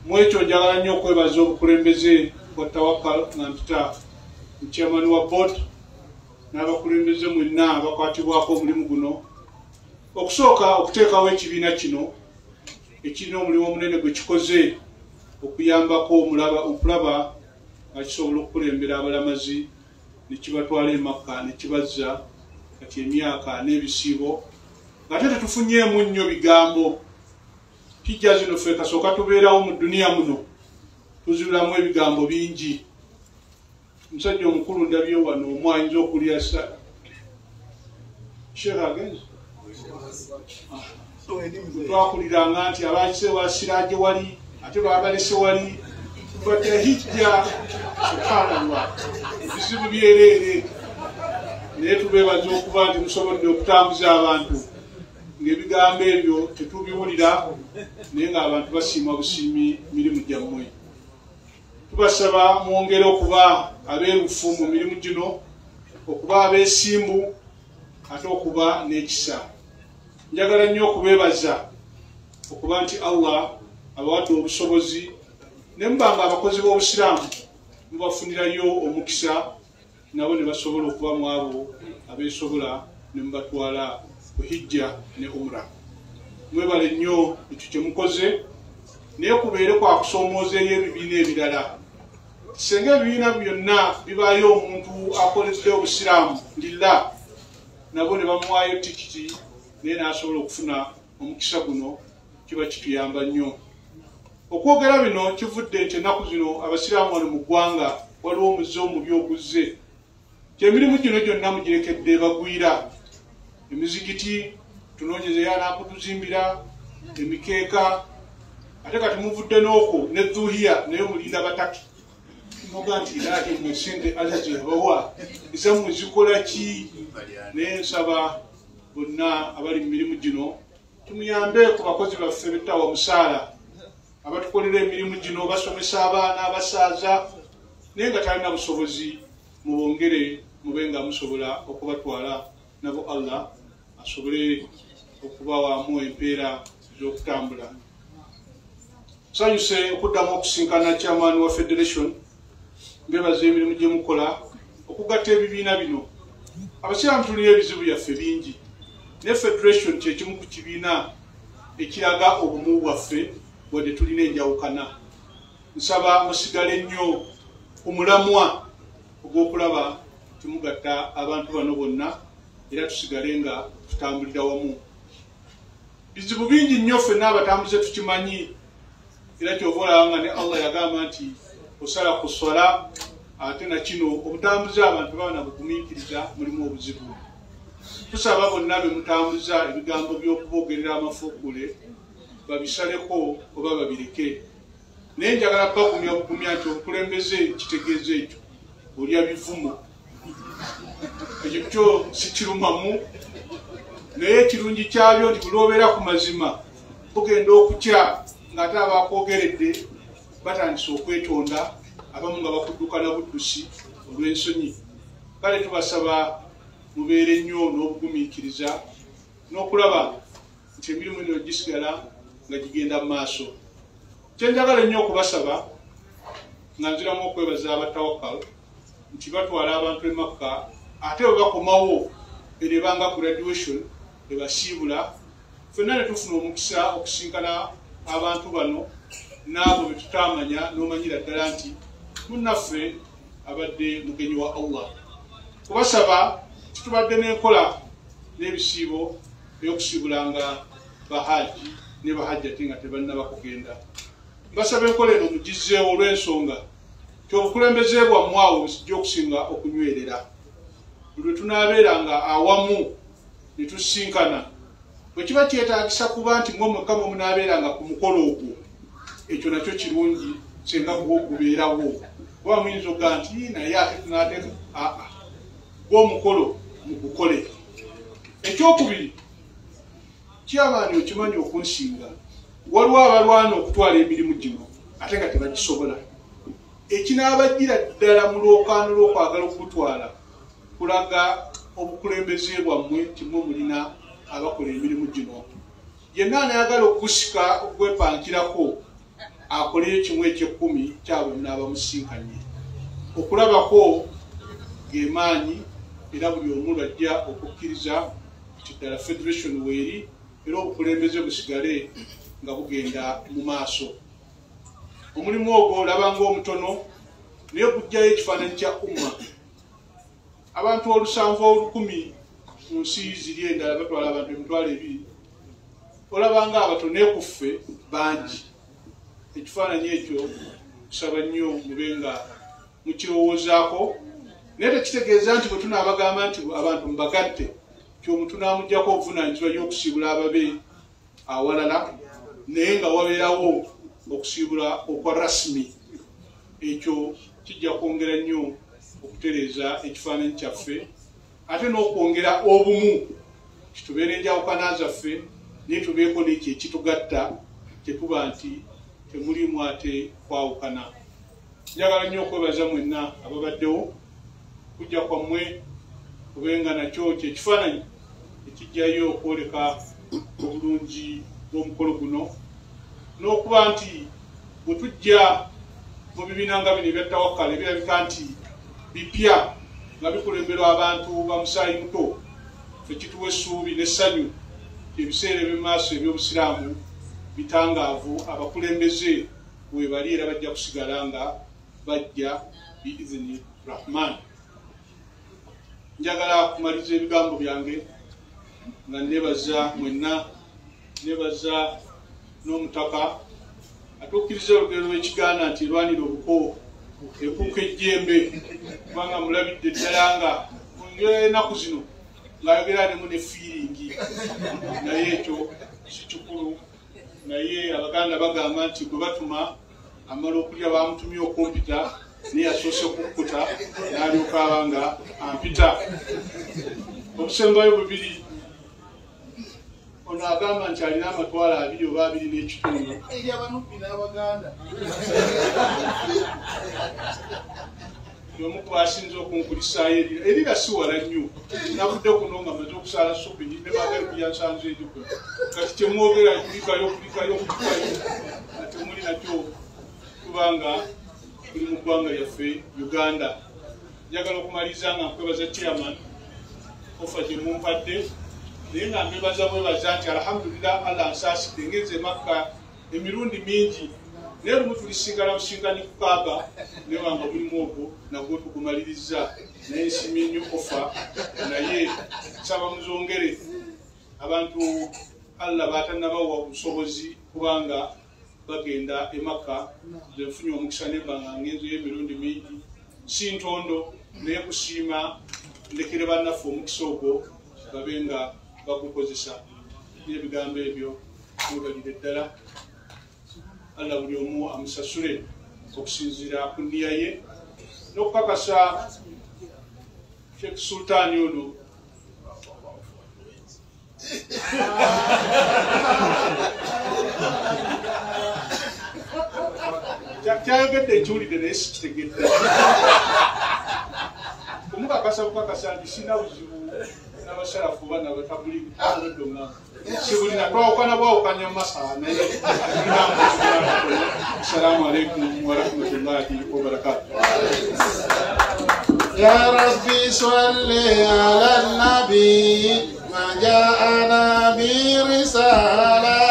Mu ekyo njagala nnyo okwebaza obukulembeze bwa Tawakkal nga mpita chairman wa board n'abakulembeze mwenna abakwatibwako omulimu guno, okusooka okuteekawo ekibiina kino ekirina omulimu omunene gwe kikoze okuyambako okulaba nga kisobola okukulembera abalamazi ne kibatwala e Makka ne kibazza kati emyaka n'ebisiibo, ng'ate tetufunyeemu nnyo bigambo. Hijja zino ffe kasooka tubeerawo mu duniya muno tuzibulamu ebigambo bingi. Omusajja omukulu ndabye wano omu ayinza okulya Sheikh agenze twakuliranga nti abakise wasiraje wali ate babalese wali batya hijja. Subhanallah, ebizibu byereere. Naye tubeebaza okuba nti musobodde okutambuza abantu ng'ebigambo ebyo tetubiwulira, naye ng'abantu basiima busiimi mirimu gyammwe. Tubasaba mwongere okuba abeerufu mu mirimu gino, okuba abeesimbu ate okuba n'ekisa. Njagala nnyo okubeebaza okuba nti Allah abawadde obusobozi ne muba nga abakozi b'obusiraamu mubafunirayo omukisa nabo ne basobola okuba mu abo abeesobola ne mubatwala ku hijja ne umra. Mwebale nnyo ekyo kye mukoze, naye kubeere kwa kusoomooza eri ebibiina ebirala. Singa ebibiina byonna bibaayo omuntu akoledde obusiraamu lillah, nabo ne bamuwaayo tikiti naye n'asobola okufuna omukisa guno, kiba kituyamba nnyo. Okwogera bino kivudde nti ennaku zino abasiraamu wano mu ggwanga waliwo omuze omubi oguzze nti emirimu gino gyonna mugirekedde bagwira. Emizigiti tunoonyezeyo anaakutuzimbira, emikeeka, ate kati muvudde n'okwo ne dhuhiya naye mulinda bataki. Muga nti ate mmwe ssente Allah ze yabawa ezammwe zikola ki? Naye nsaba bonna abali mu mirimu gino tumuyambe ku bakozi baffe bettawa musaala abatukolera emirimu gino, basomesa abaana, abasaaza, naye nga talina busobozi, mubongere mube nga musobola okubatwala nabo Allah asobole okubawaamu empeera ez'okutambula. Nsanyuse okuddamu okusinkana chairman wa federation, mbebaza emirimu gye mukola okugatta ebibiina bino. Abasiraamu tulina ebizibu byaffe bingi, ne federation kye kimu ku kibiina ekiraga obumu bwaffe wadde tulina enjawukana. Nsaba musigale nnyo ku mulamwa ogw'okulaba timugatta abantu bano bonna era tusigale nga tutambulira wamu. Bizibu bingi nnyo ffenna abatambuze tukimanyi, era kyova olaba nga ne Allah yagamba nti osala ku swala, ate na kino obutambuze abantu baba bugumiikiriza mulimu obuzibu. Tusaba bonna be mutambuza ebigambo by'okuboogerera amafuukule babisaleko oba babireke. Naye njagala bagumya bugumya nti obukulembeze kitegeeza ekyo olya bivumo, ekyo kyo sikirumamu, naye ekirungi kyabyo nti buli obeera ku mazima bugenda okutya ng'ate abakwogeredde batandise okwetonda, abamu nga bakudduka na buddusi olw'ensonyi. Kale tubasaba mubeere nnyo n'obugumiikiriza n'okulaba nti emirimu eno gisigala nga gigenda mu maaso. Kye njagala ennyo okubasaba nga nziramu okwebaza abatawakkal nti batwala abantu e Makka, ate bwe bakomawo eno ebanga graduation ebasiibula, ffenna ne tufuna omukisa okusinkana abantu bano n'abo be tutaamanya, n'omanyira ddala nti munnaffe abadde mugenyi wa Allah. Kubasaba titubadde n'enkola n'ebisiibo ey'okusiibulanga bahaji ne bahajjati nga tebannaba kugenda. Mbasaba enkola eno mugizzeewo olw'ensonga nti obukulembeze bwammwe awo busijja okusinga okunywerera. Buli lwe tunaabeeranga awamu ne tusisinkana, bwe kiba kyetaagisa kuba nti mmwe mwekka mwe munaabeeranga ku mukolo ogwo, ekyo nakyo kirungi singa gwo gubeerawo. Kuba muyinza okugaa nti naye ate tunateeka aa gw'omukolo mugukole. Ekyokubiri, kyamaani okimanyi okunsinga, waliwo abalwana okutwala emirimu gino ate nga tebagisobola. Ekinaabajjira ddala mu lwokaano lw'okwagala okugutwala kulaga obukulembeze bwammwe nti mmwe mulina abakola emirimu gino. Yenna anayagala okugusika okugwepankirako akoleyo kimu eky'ekkumi kyabwe munaabamusinkanye. Okulabako gemaanyi era buli omu lwajja okukkiriza nti ddala federation weeri era obukulembeze busigale nga bugenda mu maaso. Omulimu ogwo olaba ng'omutono naye gujjayo ekifaananyi kya umma. Abantu 7,000 mu nsi ziri endala batwala abantu 20,000, olaba nga abato naye ku ffe bangi. Ekifaananyi ekyo kusaba nnyo mube nga mukirowoozaako, naye tekitegeeza nti bwe tunaabagamba nti abantu mubagatte kyomu tunaamugyako obuvunaanyizibwa y'okusiibula ababe awalala, naye nga wabeerawo okusiibula okwa rasmi. Ekyo kijja kwongera nnyo okutereeza ekifaananyi kyaffe ate n'okwongera obumu, kitubeere enjawukana zaffe naye tubeeko n'ekyo ekitugatta tetuba nti temulimu ate kwawukana. Njagala nnyo okwebaza mwenna ababaddewo kujja kwammwe kubenga nakyo kyekifaananyi ekijjayo okwoleka obulungi bw'omukolo guno, n'okuba nti bwe tujja mu bibiina nga bino ebya Tawakkal ebirabika nti bipya nga bikulemberwa abantu ba musaayi muto, ffe kituwa essuubi n'essanyu ebiseera eby'emaaso eby'obusiraamu bitangaavu, abakulembeze webali era bajja kusigala nga bajja biizini Rahman. Njagala kumaliza ebigambo byange nga nebaza mwenna, nebaza n'omutaka atuukiriza olugero lw'Ekigaana nti erwanira obuko ekuuka ejjembe, kubanga mulabidde ddala nga ennaku zino ng'ayogera nemu ne fiiringi, naye ekyo si kikulu. Naye Abaganda bagamba nti gwe batuma amala okulya bamutumye okumpita, naye yasoose kukkuta n'alyoka aba nga ampita. Obusembayo bubiri, ono agamba nti alina amatwalo 2 oba 2.5 eri Abanubbi n'Abaganda. Omu ku basinze okunkulisaayo erira erira si wala nnyo, navudde kuno nga maze okusaala subi ne baagala kuyansanze eriko kati kyemwogera kulikayo kulikayo kulikayo nga temuli nakyo, kubanga tuli mu ggwanga lyaffe Uganda. Njagala okumaliriza nga nkwebaza chairman ofa gye mumpadde, naye nga mbebaza bwebaza nti alhamdulillah Allah ansaasidde ngenze Makka emirundi mingi, naye lumu tulisingana busingani ku Kaaba naye wanga omulimu ogwo nagwo tugumaliriza. Naye nsiimye nnyo ofa, naye nsaba muzongere abantu Allah baatannabawa obusobozi kubanga bagenda e Makka. Nze nfunye omukisa nemba nga ngenzeyo emirundi mingi, si ntondo, naye kusiima ndekere bannaffe omukisa ogwo babe nga bagukozesa. N'ebigambo ebyo mwebalire ddala. Allah buli omu amusasule okusinziira ku nniya ye n'okukakasa Sheikh Sultani ono kyayogedde ekiwulidde naye sikitegedde. Kumukakasa bukakasa nti sina buzibu n'abasalafu oba n'abatabuliki sibulina, twawukana bwawukanya mu masala naye. Assalamu alaikum warahmatullahi wabarakatuh. Ya Rabbi salli ala nabi ma ja'ana bi risala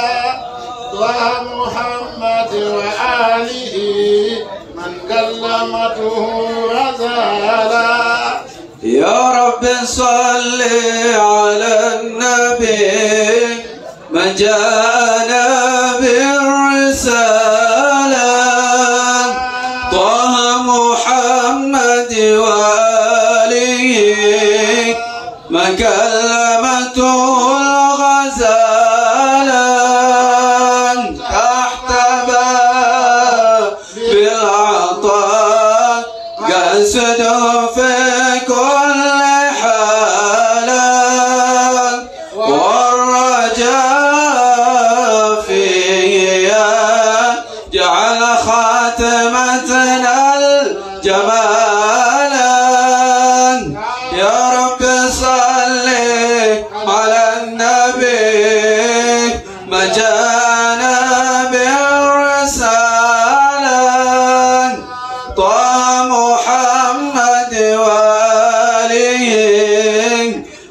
wa Muhammad wa alihi man kallamatuhu razala. Ya Rabbi salli ala nabi man ja'ana bi risala Taha Muhammad wa alihi man kallamatuhu al-ghazala tahta babil ata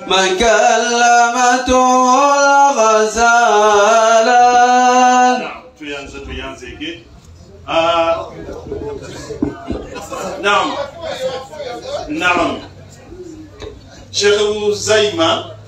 من كلمته الغزالة. Tuyanze, tuyanzege. Naam, naam. Sheikh Zaima.